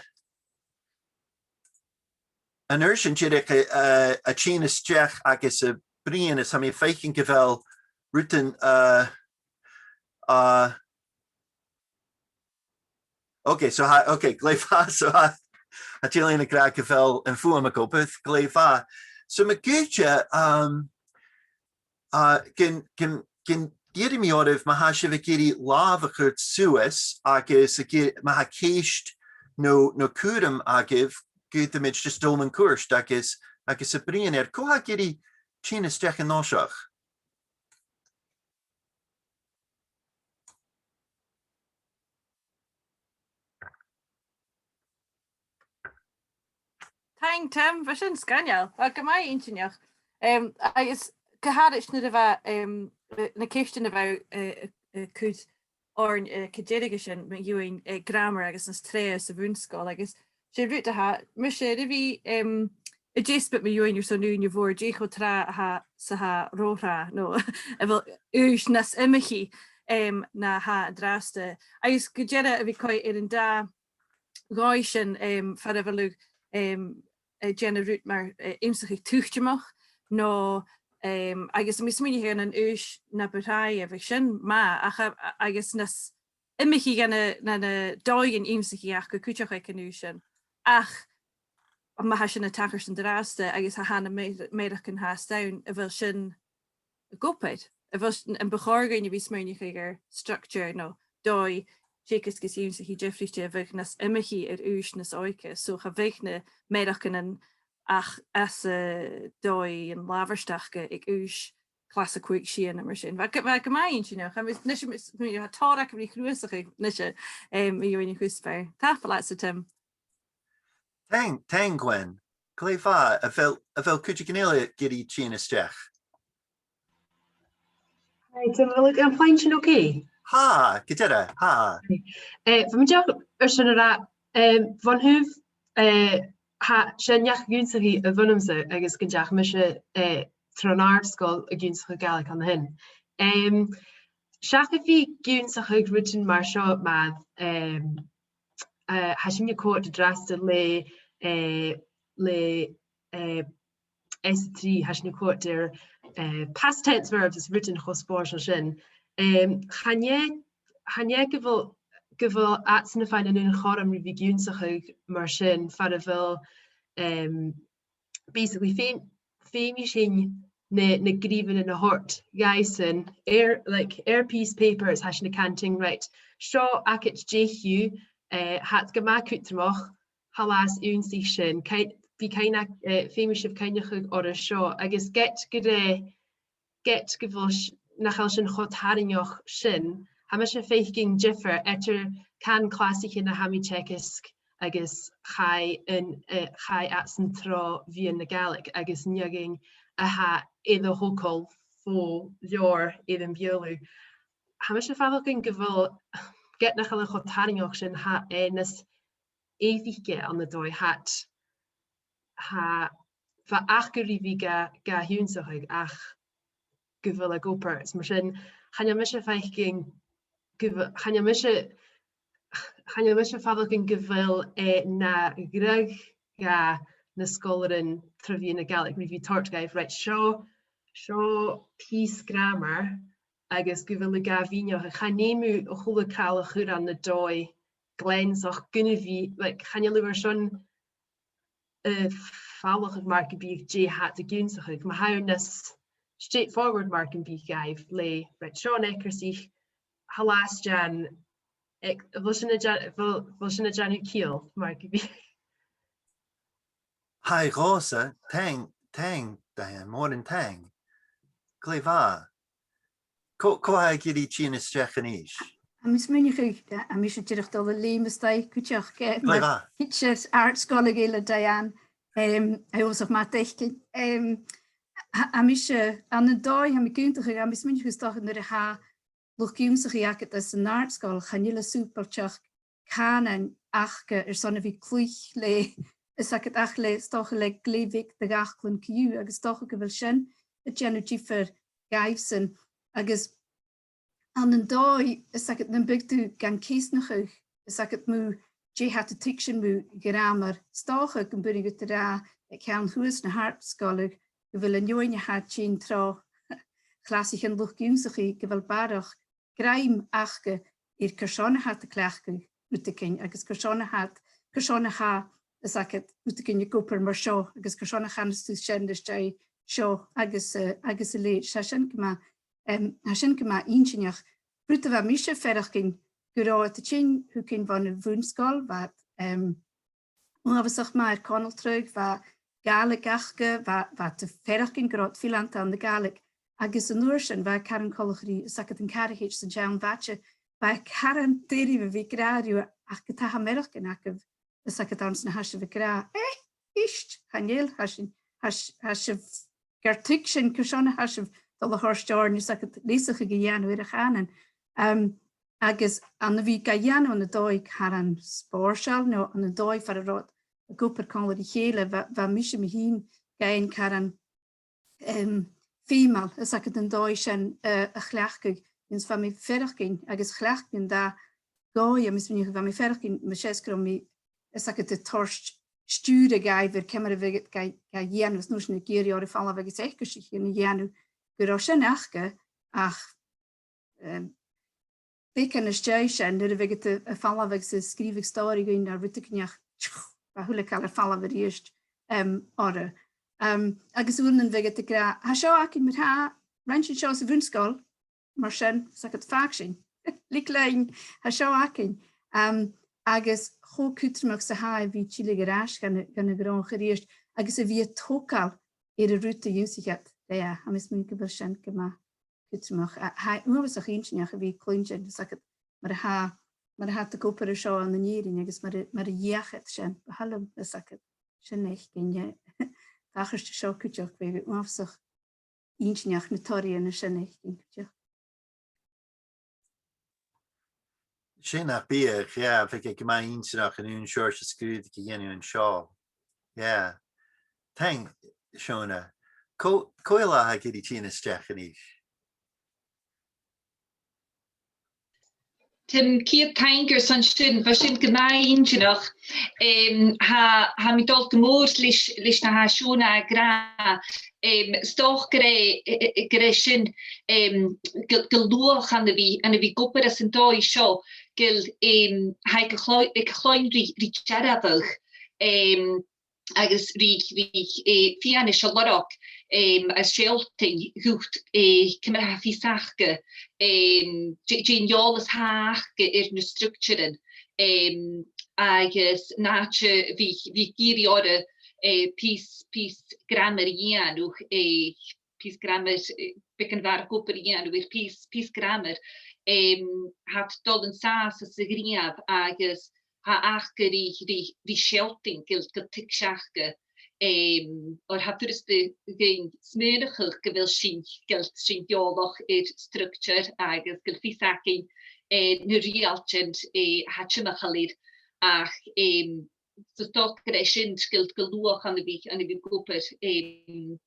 an uair sin dìreach, uh, a' tighinn a-steach agus a' bruidhinn, is tha mi a' faicinn gu bheil rudan, uh, uh, Ok, so tha, ok, glè mhath, so tha, tha Gillian ag ràdh gu bheil am fuaim ag obair, glè mhath. So ma dh'fhaodte, um, uh, gun, gun, gun iarraidh mi oirbh, ma tha sibh ag iarraidh làmh a chur suas, agus ag iar-, ma tha ceist no, no cùram agaibh, gun tèid sinn just dol mun cuairt agus, agus a' bruidhinn air. Cò tha ag iarraidh tighinn a-steach an toiseach? Taing, Tim, bha sin sgoinneil. Bha e gu math inntinneach. Em, agus gu h-àraid nuair a bha, em, na ceistean a bha, eh, eh, a' cur oirnn, eh, aig an deireadh sin, mu dheidhinn, eh, gràmar agus nas tràithe sa bhun-sgoil, agus 's e rud a tha mise air a bhith, em, a' deasbad mu dheidhinn airson ùine mhòr, dè cho tràth a tha, 's a tha ro thràth, no a bheil aois nas iomchaidh, em, na tha an-dràsta. Agus gu dearbh a bhith coimhead air an dà dhòigh sin, em, far a bheil thu, em, a' dèanamh rud mar, eh, ionnsachadh tuiteamach, no, em, agus tha mi a' smaoineachadh gun aois na bu tràithe a bhiodh sin math, ach a, a, agus nas iomchaidh dha na, na, na dòighean ionnsachaidh aca cuideachd aig an aois sin. Ach ma tha sin a' tachairt an-dràsta agus tha, tha na mear-, mearachdan a tha a-staigh ann, a bheil sin ag obair? A bheil s-, am bu chòir dhuinn a bhith a' smaoineachadh air structure no dòigh teagaisg is ionnsachaidh diofraichte a bhiodh nas iomchaidh air aois nas òige? So cha bhiodh na mearachdan ann ach anns an dòigh an labhairt aca aig aois clas a còig, a sia no mar sin. Bha, bha e gu math inntinneach. Tha mi, a-nis, a-nis, tha tòrr agam ri chnuasachadh a-nis, em, mu dheidhinn a' chuspair. Tapadh leatsa, Tim. Taing, taing, Gwen. Glè mhath. A bheil, a bheil cuideigin eile ag iarraidh tighinn a-steach? Hi, Tim, a bheil am plean sin ok? Tha, gu dearbh, tha. Eh, bha mi dìreach airson a ràdh, em, bhon thaobh, eh, tha, 's e neach-ionnsachaidh a bh' annamsa agus gun deach mise, eh, tron àrd-sgoil ag ionnsachadh Gàidhlig an sin. Em, seach a bhith ag ionnsachadh rudan mar seo, mar, em, eh, tha sinn a' coimhead an-dràsta le, eh, le, eh, S a trì, tha sinn a' coimhead air, eh, past tense verbs is rudan cho spòrsail sin. Em, chan e, chan e gu bheil, gu bheil iadsan a' faighinn an aon chothrom ri bhith ag ionnsachadh mar sin, far a bheil, em, basically, feumaidh, feumaidh sinn na, na gnìomharan a thoirt dhaibhsan air, like, air pìos pàipear, is tha sinn a' cantainn, right, seo agad deich dhiubh, eh, tha iad gu math cudromach, tha fhios, ionnsaichidh sin, kind, bidh kind of, eh, feumaidh sibh cuimhneachadh orra seo, agus ged gu, eh, ged gu bheil s-, nach eil sinn cho tarraingeach sin, tha mise a' faicinn diofar eadar can clasaichean a tha mi a' teagasg agus chaidh an, eh, chaidh iadsan tro mheadhan na Gàidhlig, agus nì againn a tha air a thogail fo leabhar air am beulaibh. Tha mise a' faireachdainn gu bheil, ged nach eil e cho tarraingeach sin, tha e nas èifeachdaiche ann an dòigh, tha, tha, bha aca ri bhith ga, ga h-ionnsachadh ach gu bheil e ag obair. Is mar sin, chan eil mise a' faicinn gu bh-, chan eil mise, chan eil mise a' faireachdainn gu bheil e na dhraoidheachd dha na sgoilearan tro mheadhan na Gàidhlig, ri bhith a' toirt dhaibh, right, seo, seo pìos gràmair, agus gu bheil thu ga mhìneachadh, chan fheum thu a h-uile càil a chur ann an dòigh gleansach gun a bhith, like, chan eil thu airson, eh, falach mar gum biodh dè tha iad ag ionnsachadh. Ma tha thu nas straightforward mar gum biodh dhaibh le, right, seo an eacarsaich, tha latha as fheàrr, ag, a bheil sin a' dèan-, a bheil, a bheil sin a' dèanamh ciall mar gum biodh? Tha e dhòmhsa, taing, taing, Diane, mòran taing. Glè mhath. Cò, cò tha ag iarraidh tighinn a-steach a-nis? Tha mi a' smaoineachadh, tha mise dìreach a' dol a leum a-staigh cuideachd, eh, glè mhath. Thig sinn àrd-sgoilear eile, Diane, em, tha e uabhasach math d' fhaicinn. Em, tha, tha mise, ann an dòigh, tha mi ag aontachadh, tha mi a' smaoineachadh 's dòcha nuair a tha luchd-ionnsachaidh agad anns an àrd-sgoil, chan eil e sùbailte ach cànan aca airson a bhith cluich le, fhios agad, ach le, 's dòcha le glè bheag de dh'fhaclan co-dhiù, agus 's dòcha gu bheil sin a' dèanamh diofar dhaibhsan. Agus ann an dòigh, fhios agad, nam biodh tu gan ceasnachadh, fhios agad, mu dè tha iad a' tuigsinn mu ghràmar, 's dòcha gum b' urrainn dhut a ràdh aig ceann shuas na h-àrd-sgoile gu bheil an fheadhainn a tha a' tighinn tro chlasaichean luchd-ionnsachaidh gu bheil barrachd grèim aca air carson a tha iad a' cleachdadh rudeigin agus carson a tha iad, carson a tha, fhios agad, rudeigin ag obair mar seo agus carson a chanas tu sin às dèidh seo agus, eh, agus a leithid. Tha sin gu math, em, tha sin gu math inntinneach. Rud a bha mise a' faireachdainn gu robh iad a' tighinn thugainn bhon a' bhun-sgoil, bha, em, uabhasach math air conaltradh, bha Gàidhlig aca, bha, bha iad a' faireachdainn gu robh iad fileanta ann an Gàidhlig. Agus an uair sin, bha e caran coltach ri, fhios agad, an càraichean san t-seann mhaide, bha e caran doirbh a bhith ag ràdh riutha ach ge-tà tha mearachdan agaibh, fhios agad, anns na tha sibh ag ràdh, eh, ist, chan eil, tha sinn, tha s-, tha sibh gar tuigsinn carson a tha sibh a' dol a thoirt oirnn, fhios agad, leasachadh a dhèanamh air a' chànan. Em, agus ann a bhith ga dhèanamh ann an dòigh caran spòrsail, no ann an dòigh far an robh iad ag obair còmhla ri chèile, bha, bha mise mi fhìn ga fhaighinn caran, em, feumail, fhios agad, an dòigh sin, eh, a chleachdadh, agus bha mi a' faireachdainn, agus chleachd mi an dà dhòigh, agus mi, bha mi a' faireachdainn, mas e 's gun robh mi, fhios agad, a' toirt stiùireadh dhaibh air ciamar a bhiodh iad ga, ga dhèanamh, is an uair sin ag iarraidh orra falbh agus eacarsaich a dhèanamh, gun robh sin aca, ach em, beagan às dèidh sin, nuair a bhiodh iad a', a' falbh agus a' sgrìobhadh stòiridh dhuinn no rudeigin, ach, tch, bha a h-uile càil air falbh a-rithist, em, orra. Em, agus uaireannan bhiodh iad ag ràdh, tha seo againn mar-thà, rinn sinn seo sa bhun-sgoil, mar sin, 's agad, fàg sinn, leig leinn, tha seo againn. Em, agus cho cudromach 's a tha e a bhith a' tilleadh air ais dhan, dhan a' ghnothach a-rithist, agus a bhith a' togail air an rud a dh'ionnsaich iad, yeah, tha mi a' smaoineachadh gu bheil sin gu math cudromach. A, tha e uabhasach inntinneach a bhith a' cluinntinn, fhios agad, mar a tha, mar a tha iad ag obair an seo ann an Èirinn agus mar a, mar a dh'fheuch iad sin, bu thoil leam, fhios agad, sin fhaicinn, eh, tachairt an seo cuideachd, bhiodh e uabhasach inntinneach na toraidhean sin fhaicinn cuideachd. Sin nach biodh, yeah, bhiodh e gu math inntinneach an aon seòrsa sgrùdadh a dhèanamh an seo. Yeah. Taing, Shona. Cò, cò eile a tha ag iarraidh tighinn a-steach a-nis? Tim, ceud taing airson sin, bha sin gu math inntinneach. Em, tha, tha mi a' dol gu mòr leis, leis na tha Shona ag ràdh. Em, 's dòcha gur e, e, e, gur e sin, em, gu, gu luath ann a bhith, ann a bhith ag obair anns an dòigh seo, gu bheil, em, tha e ga chlò-, ga chluinntinn ri, ri dearbhadh, em, agus ri, ri, eh, fianais a lorg, em, a' sealltainn dhut, eh, ciamar a tha fios aca, em, dè, dè an eòlas a th' aca air na structaran, em, agus an àite a bhith, bhith ag iarraidh orra, eh, pìos, pìos gràmair a dhèanamh, eh, pìos gràmair, eh, beagan a bharrachd obair a dhèanamh air pìos, pìos gràmair, em, tha iad a' dol an sàs anns a' ghnìomh agus tha aca ri, ri, ri sealltainn gu bheil, gu bheil tuigse aca, em, oir tha e furasta dhuinn smaoineachadh gu bheil sinn, gu bheil sinn eòlach air structure agus gu bheil fios againn, eh, na riaghailtean, eh, a tha timcheall air, ach, em, 's dòcha gur e sin, gu bheil, gu bheil luach ann a bhith, ann a bhith ag obair, em,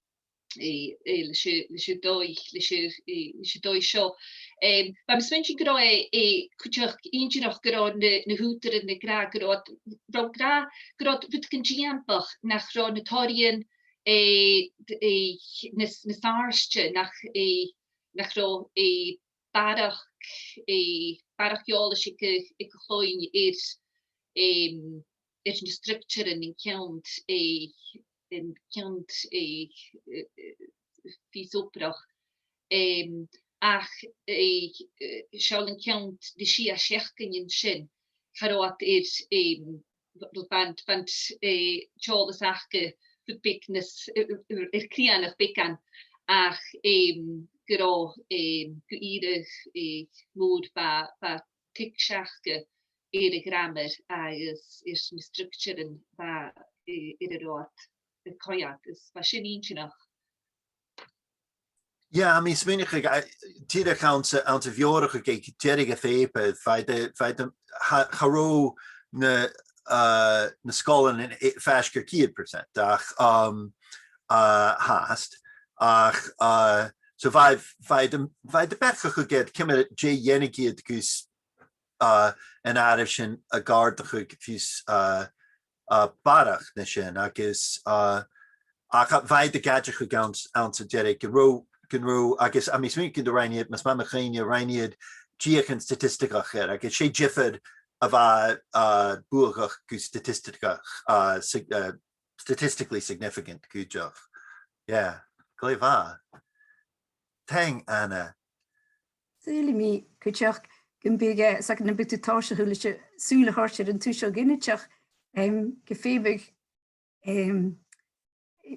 eh, eh, leis a', leis an dòigh, leis a', eh, leis an dòigh seo. Em, bha mi a' smaointinn gun robh e, eh, cuideachd inntinneach gun robh na, na h-ùghdaran ag ràdh gun robh, robh ag ràdh gun robh rudeigin dìomhair nach robh na toraidhean, eh, d-, eh, nas, nas àirde, nach, eh, nach robh, eh, barrachd, eh, barrachd eòlais aig a', aig a' chloinn air, em, air na structurean an ceann, eh, an ceann, eh, eh, eh, fios-obrach. Em, ach, eh, eh, seall an ceann de shia seachdainean sin, cha robh iad air, em, bha, bha, bha, eh, t-eòlas aca rud beag nas, eh, eh, air crìonach beagan, ach, em, gun robh, em, gu ìre, eh, mòr bha, bha tuigse aca air a' ghràmar agus air na structurean bha, eh, air an robh iad a' coimhead, is bha sin inntinneach. Yeah, I mean, smaoineachadh, eh, dìreach anns a', anns a' bheòrachadh aig deireadh a' phàipeir, bha iad, bha iad, cha, cha robh na, uh, na sgoilearan, eh, faisg air ceud percent, ach, um, uh, fhathast, ach, uh, so bha, bha iad, bha iad a' beachdachadh air ciamar a dhèanadh iad gus, uh, an àireamh sin a dh'àrdachadh fiù 's, uh, uh, barrachd na sin, agus, uh, ach bha iad ag aideachadh anns, anns an deireadh, gun robh, gun robh, agus, I mean, smaoinich gun do rinn iad, mas math mo chuimhne, rinn iad deuchainn staitistigeach air, agus 's e diofar a bha, uh, buadhach gu staitistigeach, uh, sig-, uh, statistically significant, cuideachd. Yeah, glè mhath. Taing, Anna. Saoilidh mi cuideachd gum biodh, eh, 's dòcha nam biodh tu tòiseachadh leis an sùil a thoirt air an tuiseal ginideach, em, gum feumadh, em,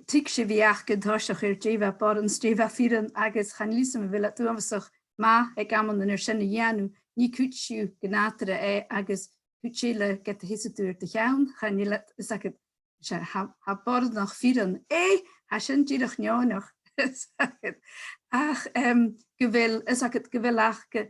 tuigse a bhith aca an toiseach air dè bha boireann 's dè bha fireann, agus chan eil fhios agam a bheil iad uabhasach math aig amannan air sin a dhèanamh, nì cuid dhiubh gu nàdarra e agus cuid eile ged a sheas tu air do cheann, chan eil iad, 's dòcha, 's e, tha, tha boireannach fireann, eh, tha sin dìreach neònach. Ach, em, gu bheil, 's dòcha, gu bheil aca,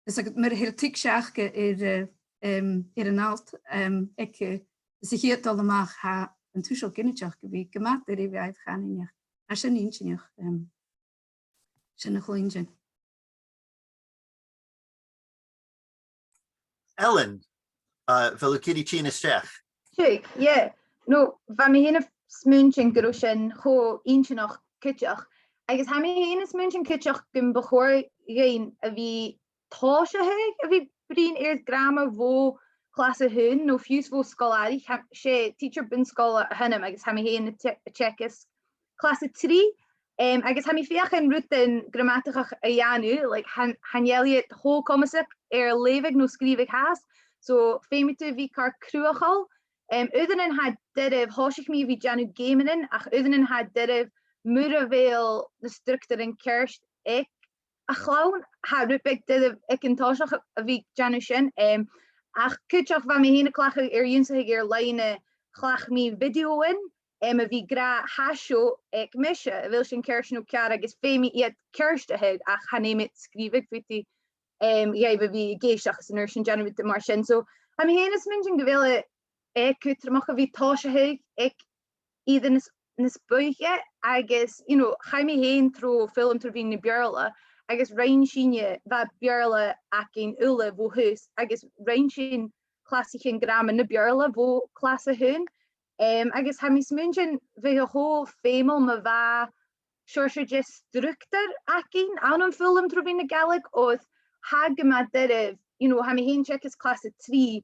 's dòcha, mura h-eil tuigse aca air, eh, em, air an alt, em, aig, eh, sa chiad dol a-mach, tha an tuiseal ginideach gu bhith gu math doirbh dhaibh chanainn. Tha sin inntinneach, em, sin a chluinntinn. Ellen, uh, a bheil thu ag iarraidh tighinn a-steach? Sure, yeah. No, bha mi fhìn a' smaointinn gun robh sin cho inntinneach cuideachd. Agus tha mi fhìn a' smaointinn cuideachd gum bu chòir dhuinn a bhith tòiseachadh a bhith bruidhinn air gràmar bho chlas a h-aon, no fiù 's bho sgoil-àraich, tha, 's e teacher bun-sgoile a th' annam agus tha mi fhìn a' te-, a' teagasg clas a trì, em, agus tha mi a' feuchainn rudan gramataigeach a dhèanamh, like, chan, chan eil iad cho comasach air leughadh no sgrìobhadh fhathast, so feumaidh tu a bhith car cruthachail. Em, uaireannan tha e doirbh, thòisich mi a bhith a' dèanamh geamannan, ach uaireannan tha e doirbh mura bheil na structaran ceart aig a' chlann, tha e rud beag doirbh aig an toiseach a bhith a' dèanamh sin, em, ach cuideachd bha mi fhìn a' cleachdadh air ionnsachadh air-loidhne, chleachd mi bhideothan, em, a bhith ag ràdh tha seo aig mise, a bheil sin ceart no ceàrr, agus feumaidh iad ceartachadh ach chan fheum iad sgrìobhadh faotaidh, em, dhaibh a bhith ag èisteachd 's an uair sin dèanamh rudan mar sin. So, tha mi fhìn a' smaointinn gu bheil e, eh, cudromach a bhith tòiseachadh aig ìre nas, nas bòidhche agus, you know, chaidh mi fhìn tro fhoghlam tro mheadhan na Beurla agus rinn sinne, bha Beurla againn uile bho thùs agus rinn sinn clasaichean gràmair na Beurla bho chlas a h-aon. Em, agus tha mi a' smaointinn bhiodh e cho feumail ma bha seòrsa de structar againn ann am foghlam tro mheadhan na Gàidhlig, oir tha e gu math doirbh, you know, tha mi fhìn a' teagasg clas a trì,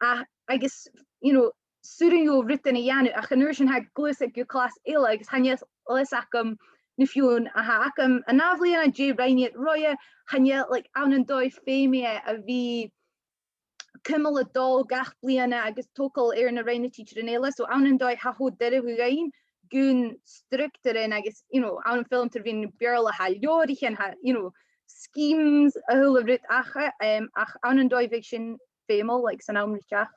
a, agus, you know, 's urrainn dhomh rudan a dhèanamh, ach an uair sin tha e a' gluasad gu clas eile, agus chan eil fhios agam na feadhainn a th' agam an ath-bhliadhna, dè rinn iad roimhe, chan eil, like, ann an dòigh feumaidh e a bhith cumail a' dol gach bliadhna agus togail air na rinn na tidsearan eile. So ann an dòigh tha e cho doirbh dhuinn gun structaran agus, you know, ann am foghlam tro mheadhan na Beurla tha leabhraichean, tha, you know, schemes, a h-uile rud aca, em, ach ann an dòigh bhiodh sin feumail, like, san àm ri teachd.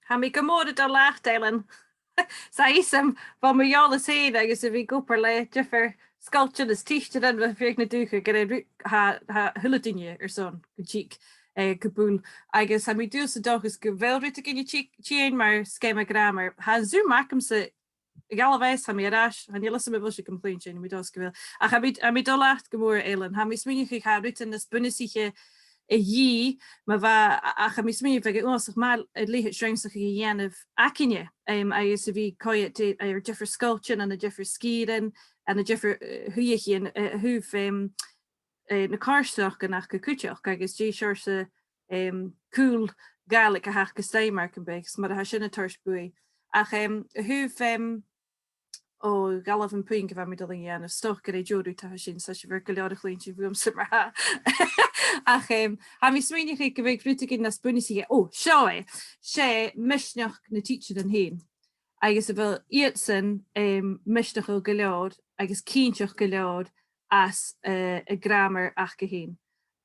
Tha mi gu mòr a' dol leat, Ellen. 'S e, 's e, bha mi eòlach fhèin agus a bhith ag obair le diofar sgoiltean is tidsearan, bha feadhainn a' dùthchas gur e ru-, tha, tha a h-uile duine airson gun tig, eh, gu buil. Agus tha mi an dùil 's an dòchas gu bheil rudeigin a' ti-, tighinn mar sgeama gràmair. Tha an Zoom agamsa a' gabhail a-mach, tha mi air ais, chan eil fhios agam a bheil sibh gam chluinntinn, tha mi an dòchas gu bheil. Ach tha mi, tha mi a' dol leat gu mòr, Ellen. Tha mi a' smaoineachadh gu bheil rudan nas bunaiseach a dhìth, ma bha, a-, ach tha mi a' smaoineachadh bha e uabhasach math a leithid rannsachadh a dhèanamh againne, em, agus a bhith a' coimhead air, air diofar sgoiltean ann an diofar sgìrean, ann an diofar, eh, shuidheachaidhean, eh, a thaobh, em, eh, na coimhearsnachdan aca cuideachd, agus dè seòrsa, em, cùl Gàidhlig a th' aca a-staigh mar gum biodh, 's mar a tha sin a' toirt buaidh. Ach, em, a thaobh, em, o, dh'fhalbh am puing a bha mi a' dol a dhèanamh, 's dòcha gur e deagh rud a tha sin, 's tha sibh air gu leòr a chluinntinn bhuamsa mar-thà. Ach, em, tha mi a' smaoineachadh gu bheil rudeigin nas bunaiseach, o, seo e, 's e misneachd nan tidsearan fhèin. Agus a bheil iadsan, em, misneachail gu leòr agus cinnteach gu leòr às, eh, a' ghràmar aca fhèin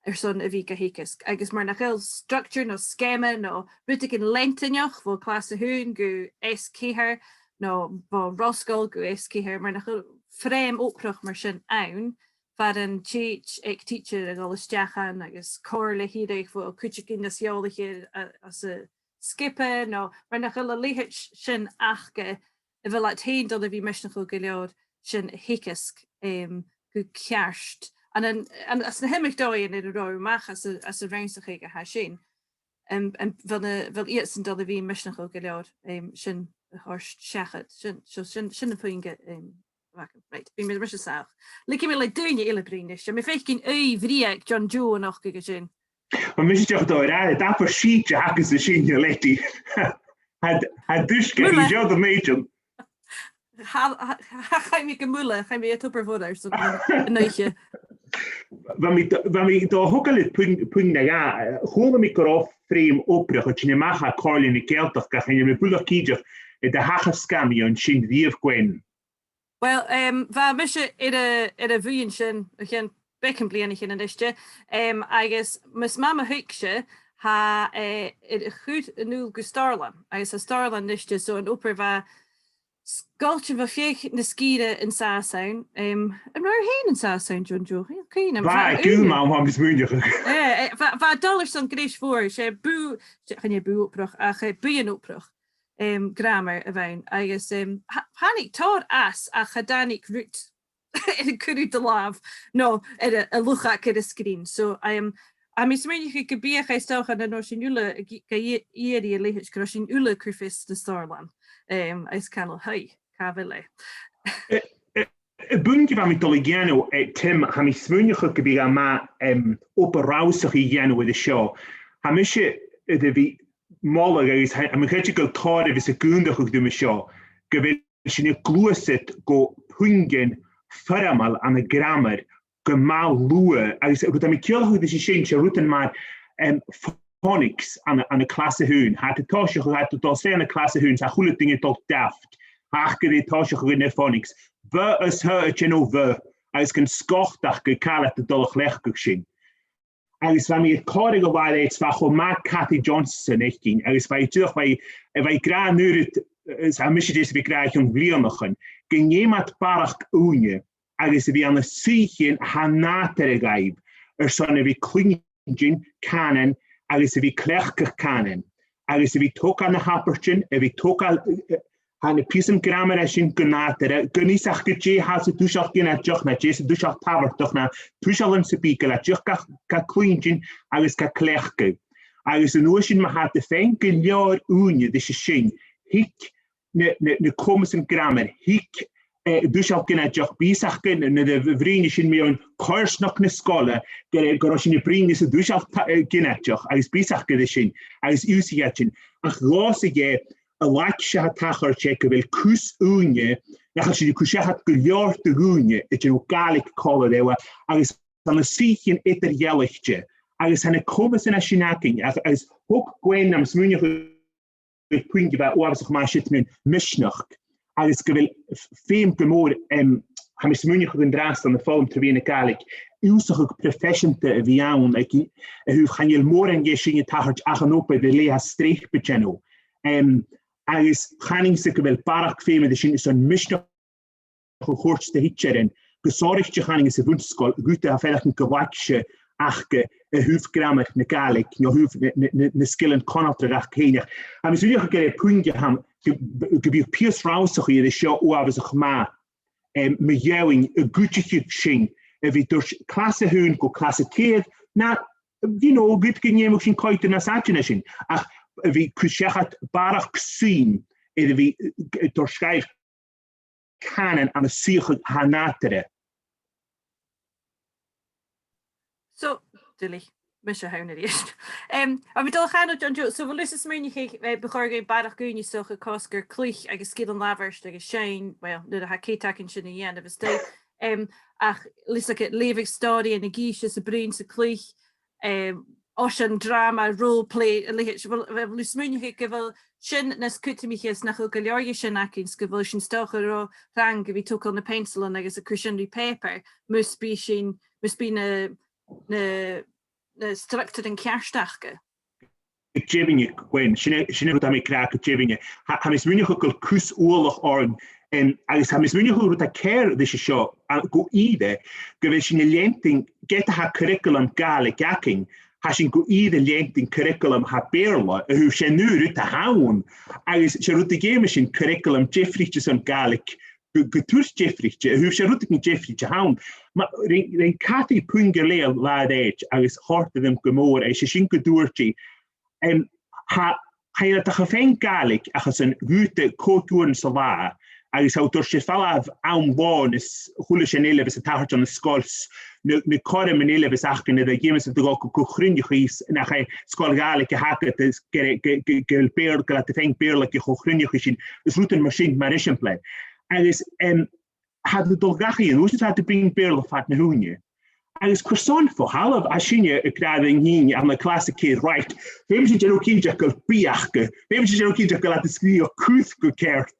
airson a bhith ga theagasg. Agus mura h-eil structure no sgeama no rudeigin leantainneach bho chlas a h-aon gu S ceithir no bho ro-sgoil gu S ceithir, mura h-eil frame obrach mar sin ann, far an tèid aig tidsear a dhol a-steach ann agus comhairle a thoirt bho cuideigin nas eòlaiche a-, às an sgioba, no mura h-eil a leithid sin aca, a bheil iad fhèin a' dol a bhith misneachail gu leòr sin a theagasg, em, gu ceart. Ann an, ann, anns na h-iomadh dòigh air an robh thu a-mach às a', às an rannsachadh a tha sin, em, em, a bheil na, a bheil iadsan a' dol a bhith misneachail gu leòr, em, sin a thoirt seachad. Sin, so sin, sin am puing, em, a bh' agam. Right, bidh mi ris an sàl. Leigidh mi le daoine eile bruidhinn a-nis. Tha mi a' faicinn ùidh bhrèagha aig John Joe a-nochd aige sin. Tha mise a' dol a ràdh, dè am fear sìde a th' agamsa an sin, a Letty? Tha, tha an t-uisge, Muile. Tha e seo do mhèidean. Tha, tha, tha, chaidh mi gu muile, chaidh mi a Tobar Mhoire airson an oidhche. Bha mi do-, bha mi a' dol a thogail air puing, puing no dhà, eh, chuala mi gun robh frame obrach a' tighinn a-mach à Comhairle na Gàidhealtachd, ach chan eil mi buileach cinnteach dè thachras, gabh mo leisgeul, an sin a-riamh, Gwen. Well, em, bha mise air a', air a' bhuidheann sin o chionn beagan bhliadhnaichean a-niste, em, agus mas math mo thuigse, tha, eh, air a chur a-null gu Stòrlann, agus tha Stòrlann a-niste, so an obair, bha sgoiltean bho feadh na sgìre an sàs ann, em, an robh thu fhèin an sàs ann, John Joe? Chan eil cuimhn' agam. Bha, bha, aig aon àm, tha mi a' smaoineachadh. Eh, eh, bha, bha e a' dol airson greis mhòr, 's e bùth, 's e, chan e bùth-obrach, ach, eh, buidheann-obrach, em, gràmair a bh' ann, agus, em, tha-, thàinig tòrr às, ach cha tàinig rud air an cuireadh do làmh, no air a, a luchag air an sgrìn. So, em, tha mi a' smaoineachadh gum biodh e, 's dòcha, nan robh sinn uile ag i-, ga i-, iarraidh a leithid, gun robh sinn uile a' cur fios ri Stòrlann, em, is canail, haoi, càit a bheil e? Eh, eh, am puing a bha mi a' dol a dhèanamh, eh, Tim, tha mi a' smaoineachadh gum biodh e math, em, obair rannsachaidh a dhèanamh air seo. Tha mise air a bhith a' moladh agus tha, tha mi a' creidsinn gu bheil tòrr a bhios ag aontachadh rium an seo, gu bheil sinn a' gluasad gu puingean foirmeil ann an gràmar gu math luath, agus rud a tha mi a' ciallachadh ris sin, 's e rudan mar, em, phonics ann, ann an clas a h-aon. Tha iad a' tòiseachadh, tha iad a' dol a-steach ann an clas a h-aon, 's tha a h-uile duine a' dol daft. Tha aca ri tòiseachadh air na phonics. B is H a' tighinn o bhith, agus gun sgot aca càit a bheil iad a' dol a chleachdadh sin. Agus bha mi air còmhradh a' bhàrr eile, 's bha e cho math Cathy Johnson fhaicinn, agus bha i dìreach, bha i, bha i ag ràdh an uiread, eh, 's a tha mise deas a bhith ag ràdh o chionn bhliadhnaichean, gun dèan iad barrachd ùine, agus a bhith ann an suidheachaidhean a tha nàdarra dhaibh, airson a bhith a' cluinntinn cànan, agus a bhith a' cleachdadh cànan, agus a bhith a' togail nan abairtean, a bhith a' togail, eh, eh, tha na pìosan gràmair sin gu nàdarra, gun fhios aca dè tha san tuiseal ginideach, no dè tha san tuiseal tabhartach, no tuisealan sam bith, gu bheil iad dìreach ga, ga cluinntinn agus ga cleachdadh. Agus an uair sin, ma tha iad a' faighinn gu leòr ùine ris sin, thig na, na, na comasan gràmair, thig, eh, an tuiseal ginideach, bidh fhios aca nuair a bhruidhneas sinn mu dheidhinn coimhearsnachd na sgoile, gu, gun robh sinn a' bruidhinn san tuiseal ta-, eh, ginideach, agus bidh fhios aca ris sin, agus ùisnich iad sin. Ach dh'fhàs e, an làidir 's a tha tachairt e gu bheil cus ùine, nach eil sinn a' cur seachad gu leòr de dh'ùine, a' dèanamh Gàidhlig còmhla riutha, agus ann an suidheachaidhean eadar-dhealaichte, agus tha na comasan sin againn, agus, agus thug Gwen nam smaoineachadh air puing a bha uabhasach math siud mun misneachd, agus gu bheil f-, feum gu mòr, em, tha mi a' smaoineachadh an-dràsta ann am foghlam tro mheadhan na Gàidhlig, ionnsachadh proifeiseanta a bhith ann, aig, a thaobh chan eil mòran dhe sin a' tachairt ach an obair ri leth a tha streap a' dèanamh. Em, agus chanainn-sa gu bheil barrachd feum air sin airson misneachd a thoirt do thidsearan, gu sònraichte chanainn-sa sa bhun-sgoil, gu bheil iad a' faireachdainn gu bheil aca a thaobh gràmar na Gàidhlig, no a thaobh na, na, na, na sgilean conaltraidh aca fhèin. Agus tha mi a' smaoineachadh gur e puing a th' ann, gu, gum biodh pìos rannsachaidh air seo uabhasach math, em, mu dheidhinn a' chuideachadh sin, a bhith a' toirt clas a h-aon gu clas a ceithir, no, you know, ged gun dèanadh sinn coimhead nas fhaide na sin, ach a bhith a' cur seachad barrachd suim air a bhith, eh, a' toirt sgaoil cànan ann an suidheachadh a tha nàdarra. So, duilich, mise a th' ann a-rithist. Em, a bheil mi dol a chantainn, John Joe, so bheil thusa a' smaoineachadh, eh, bu chòir dhuinn barrachd ùine a chosg air cluich agus sgilean labhairt agus seinn, well, nuair a tha cead againn sin a dhèanamh, is dòcha, em, ach leis a' leughadh stòiridhean, an cèic 's a' bruidhinn 's a' cluich, eh, oisean, dràma, role play, a leithid, bheil, bheil, bheil thu a' smaoineachadh gu bheil sin nas cudromaiche is nach eil gu leòr de sin againn, 's gu bheil sinn 's dòcha ro thrang a bhith a' togail na peansailean agus a' cur sin ri pàipear, mus bi sinn, mus bi na, na, na structaran ceart aca? Gu deimhinne, Gwen, sin e, sin an rud a tha mi ag ràdh gu deimhinne. Tha, tha mi a' smaoineachadh gu bheil cus uallach oirnn, em, agus tha mi a' smaoineachadh gu bheil rud ceàrr leis a seo, a, gu ìre, gu bheil sinn a' leantainn, ged a tha curraicealam Gàidhlig againn, tha sinn gu ìre a' leantainn curraicealam a tha Beurla, a thaobh 's e an aon rud a th' ann, agus 's e rud a dh'fheumas sinn curraicealam diofraichte airson Gàidhlig gu, gu tur diofraichte, a thaobh 's e rudeigin diofraichte a th' ann. Ma, rinn, rinn Cathy puing air leth an latha eile agus chòrd e rium gu mòr, agus 's e sin gun tuirt i, em, tha, chan eil iad ach a' faighinn Gàidhlig ach airson dhà no còig uairean san latha, agus tha iad a' toirt air falbh àm lòn is a h-uile sìon eile a bhios a' tachairt ann an sgoil, no, no cothroman eile a bhios aca, no a dh'fheumas iad a dhol gu, gu cruinneachadh is nach e sgoil Ghàidhlig a th' aca, is gu, gu, gu, gu bheil Beurla, gu bheil iad a' faighinn Beurla aig a' cho-chruinneachadh sin, is rudan mar sin, mar eisimpleir. Agus, em, tha iad a' dol dhachaigh an uair sin, tha iad a' bruidhinn Beurla fad na h-ùine. Agus carson fo thalamh, tha sinne ag ràdh ri chinn ann an clas a ceithir, right, feumaidh sinn dèanamh cinnteach gu bheil B aca, feumaidh sinn dèanamh cinnteach gu bheil iad a' sgrìobhadh cus gu ceart.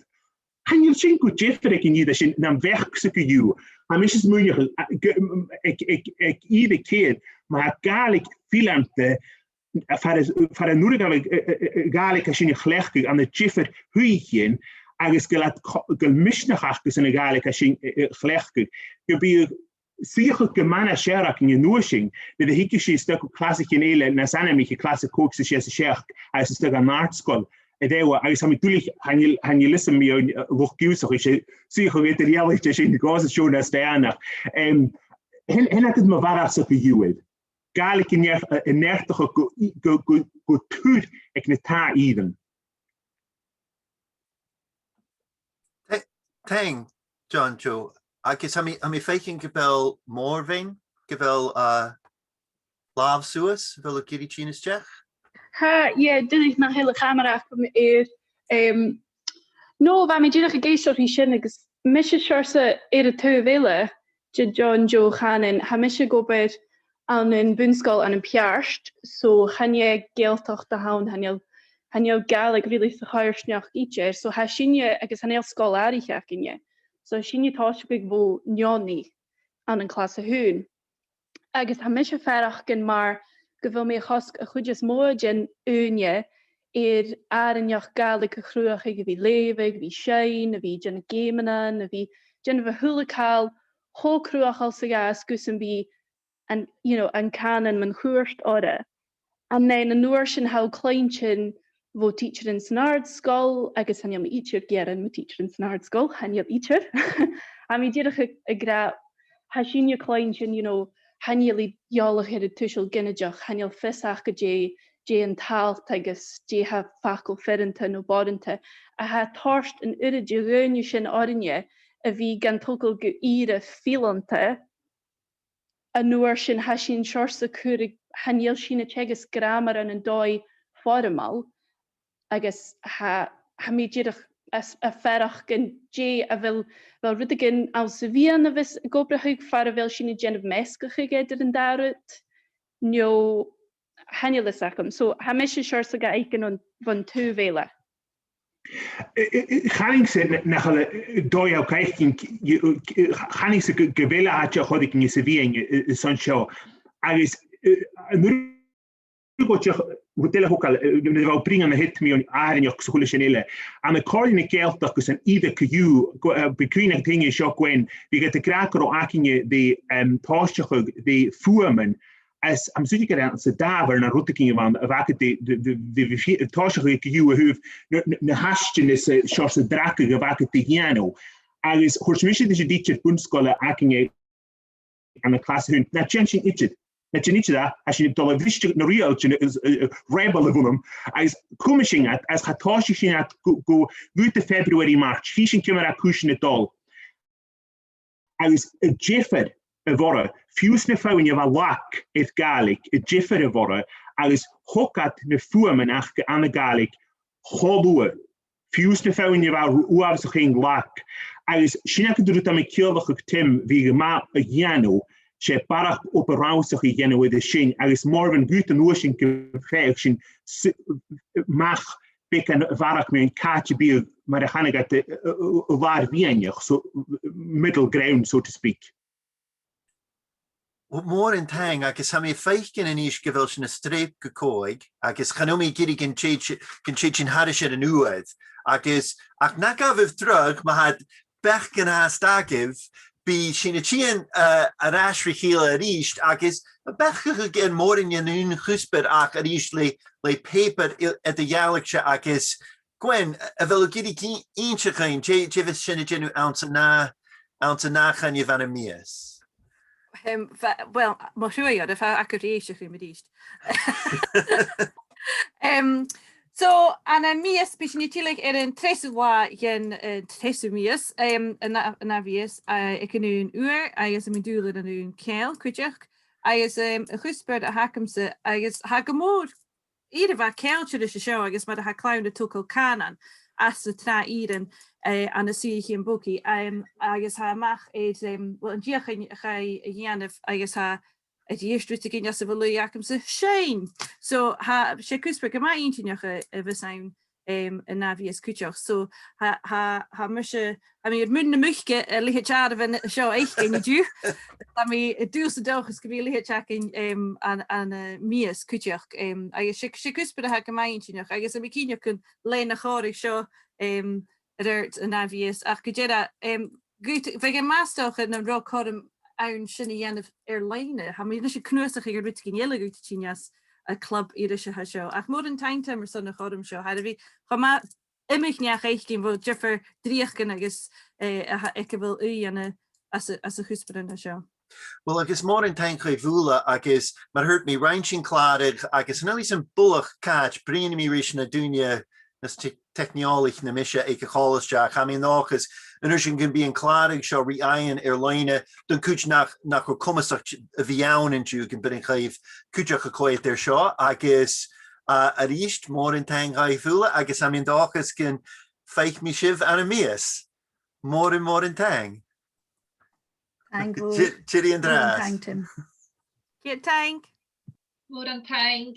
Chan eil sin gu diofar aig an ìre sin nam bheachd-sa co-dhiù. Tha mise a' smaoineachadh, a, gu, aig, aig, aig ìre ceithir, ma tha Gàidhlig fileanta, a, far a, far an urrainn dhaibh, a, a, a, a' Ghàidhlig a tha sinn a' cleachdadh ann an diofar shuidheachaidhean, agus gu bheil iad co-, gu bheil misneachd aca airson a' Ghàidhlig a tha sinn a, a, a' cleachdadh, gum bi suidheachadh gu math nas fheàrr againn an uair sin, nuair a thig sinn a-steach gu clasaichean eile nas anmoiche, clas a còig 's a sia 's a seachd, agus a-steach dhan àrd-sgoil a-riamh, agus tha mi duilich, chan eil, chan eil fhios agam mu, eh, luchd-ionnsachaidh, 's e suidheachadh eadar-dhealaichte a tha sin, gu h-àraidh an seo anns an Eilean. Em, sin, sin agad mo bharrachd-sa co-dhiù. Gàidhlig a neart-, a neartachadh gu, gu, gu, gu tur aig na trì ìrean. Tha-, taing, John Joe. Agus tha mi, tha mi a' faicinn gu bheil Mòrmhin, gu bheil, uh, làmh suas, a bheil thu ag iarraidh tighinn a-steach? Tha, yeah, duilich nach eil a' chamara agam air, em, no, bha mi dìreach ag èisteachd ri sin agus mise seòrsa air an taobh eile de John Joe, chanainn, tha mise ag obair ann am bun-sgoil ann am Peairt, so chan e Gàidhealtachd a th' ann, chan eil, chan eil Gàidhlig really sa choimhearsnachd idir, so tha sinne, agus chan eil sgoil-àraich againne, so tha sinne a' tòiseachadh bho neoni ann an clas a h-aon. Agus tha mise a' faireachdainn mar gu bheil mi a' cosg a' chuid as motha den ùine air àrainneachd Ghàidhlig a chruthachadh, a bhith a' leughadh, a bhith a' seinn, a bhith a' dèanamh geamannan, a bhith a' dèanamh a h-uile càil cho cruthachail 's a ghabhas gus am bi an, you know, an cànan mun cuairt orra. And then an uair sin tha thu a' cluinntinn bho tidsearan san àrd-sgoil, agus chan eil mi idir ag iarraidh mu tidsearan san àrd-sgoil, chan eil idir. Tha mi dìreach ag, ag ràdh, tha sinne a' cluinntinn, you know, chan eil iad eòlach air an tuiseal ginideach, chan eil fios aca dè, dè an t-alt agus dè tha facal fireanta no boireanta, a tha a' toirt an uiread de dhaoine sin oirnne a bhith gan togail gu ìre fileanta, an uair sin tha sinn seòrsa a' cur, chan eil sinn a' teagasg gràmar ann an dòigh foirmeil, agus tha, tha mi dìreach a' s-, a' faireachdainn dè a bheil, a bheil rudeigin anns a' mheadhan a bhios ag obrachadh far a bheil sinn a' dèanamh measgachadh eadar an dà rud, no chan eil fhios agam. So, tha mise seòrsa ga fhaicinn bhon, bhon taobh eile. I, i, i, chanainn-sa na, nach eil, eh, dòigh ann cuideachd, i, i, chanainn-sa gu, gu bheil àite air choreigin sa mheadhan, eh, eh, san seo. Agus, eh, an urrainn dhomh dìreach rud eile a thogail, eh, nuair a bha thu a' bruidhinn air na h-iteamaidhean àrainneachd 's a h-uile sìon eile. Ann an Comhairle nan Gàidhealtachd agus an Oireachd co-dhiù, gu-, eh, bha cuimhne agad fhèin seo, Gwen, bha iad ag ràdh gun robh againne ri, em, tòiseachadh ri fuaimean, is tha mi a' smaoineachadh gur ann sa Dàmhair no rudeigin a bh' ann, a bh' agad ri, ri, ri, ri, ri fi-, tòiseachadh co-dhiù a thaobh na, na, na h-aistean is, eh, seòrsa dragh a bh' agad ri dhèanamh. Agus thuirt mise ris an tidsear bun-sgoile againne ann an clas a h-aon, na dèan sinn idir. Na dèan idir e, tha sinn a' dol a bhriseadh na riaghailtean, is, eh, eh, rebel a bh' annam, agus cumaidh sinn iad, agus cha tòisich sinn iad gu, gu, gu February, March, chì sinn ciamar a tha cùisean a' dol. Agus a' diofar a bh' orra, fiù 's na feadhainn a bha lag air Gàidhlig, a' diofar a bh' orra, agus thog iad na fuaimean aca ann an Gàidhlig cho luath, fiù 's na feadhainn a bha uabhasach fhèin lag. Agus sin agad an rud a tha mi a' ciallachadh, Tim, bhiodh e math a dhèanamh, 's e barrachd obair rannsachaidh a dhèanamh air sin, agus Morven, dh'fhaodadh tu an uair sin gum faigheadh sinn s-, a-mach beagan a bharrachd mu dheidhinn càit am biodh, mar a chanadh iad, a, a, a, a làr-mheadhanach, so middle ground, so to speak. Well, mòran taing, agus tha mi a' faicinn a-nis gu bheil sinn a' streap gu còig, agus chan eil mi ag iarraidh gun tèid, gun tèid sinn thairis air an uair, agus ach na gabhaibh dragh, ma tha beachdan fhathast agaibh, bidh sinn a' tighinn, eh, air ais ri chèile a-rithist, agus beachdan aig mòran dhen aon chuspair ach a-rithist le, le pàipear i-, eadar-dhealaichte agus Gwen, a bheil thu ag iarraidh inn-, innse dhuinn, dè, dè bhios sinn a' dèanamh anns an a-, anns an ath choinneamh ann am mìos? Em, bha-, well, mo thruaighe, a bheil agad ri èisteachd rium a-rithist? Em, so, ann am mìos, bidh sinn a' tilleadh air an treasamh latha dhen, eh, treasamh mìos, em, an a-, an ath mhìos, eh, aig an aon uair, agus tha mi an dùil air an aon cheangal cuideachd, agus, em, a' chuspair a th' agamsa, agus tha gu mòr air a bhith ceangailte ris a seo agus mar a tha clann a' togail cànain anns na tràth-ìrean, eh, ann an suidheachadh bogaidh, em, agus tha a-mach air, em, well, an deuchainn a chaidh a dhèanamh agus tha a-rithist rudeigin anns a' bhalaich agamsa, seinn. So, tha, 's e cuspair gu math inntinneach a, a bhios ann, em, an ath mhìos cuideachd. So, tha, tha, tha mise Tha mi air muin na muice a leithid àireamhan seo fhaicinn an-diugh. Tha mi an dùil 's an dòchas gum bi a leithid againn, em, an, an, eh, mìos cuideachd. Em, agus 's e, 's e cuspair a tha gu math inntinneach, agus tha mi cinnteach gun lean a' chòmhradh seo, em, air adhart an ath mhìos. Ach gu dearbh, em, gu, bhiodh e math 's dòcha nam robh cothrom ann sin a dhèanamh air-loidhne. Tha mi a-nis a' cnuasachadh air rudeigin eile a dh'fhaodte tighinn às a' chlub irise a tha seo. Ach mòran taing, Tim, airson a' chothrom seo. Tha e air a bhith cho math iomadh neach fhaicinn bho dhiofar dhreuchdan agus, eh, a tha, aig a bheil ùidh ann an, anns a', anns a' chuspairean seo. Well, agus mòran taing dhuibh uile, agus mar a thuirt mi, rinn sinn clàradh, agus chan eil fhios agam buileach càit, bruidhnidh mi ris na daoine nas te-, teicneòlaiche na mise aig a' cholaiste, ach tha mi an dòchas an uair sin gum bi an clàradh seo ri fhaighinn air-loidhne don chuid nach, nach robh comasach a bhith ann an-diugh, gum bi an clàradh cuideachd a' coimhead air seo, agus, uh, a-rithist, mòran taing dhuibh uile, agus tha mi an dòchas gun faic mi sibh ann am mìos. Mòran, mòran taing. Taing mhòr. Ti-, tìoraidh an-dràsta. Mòran taing, Tim. Ceud taing. Mòran taing.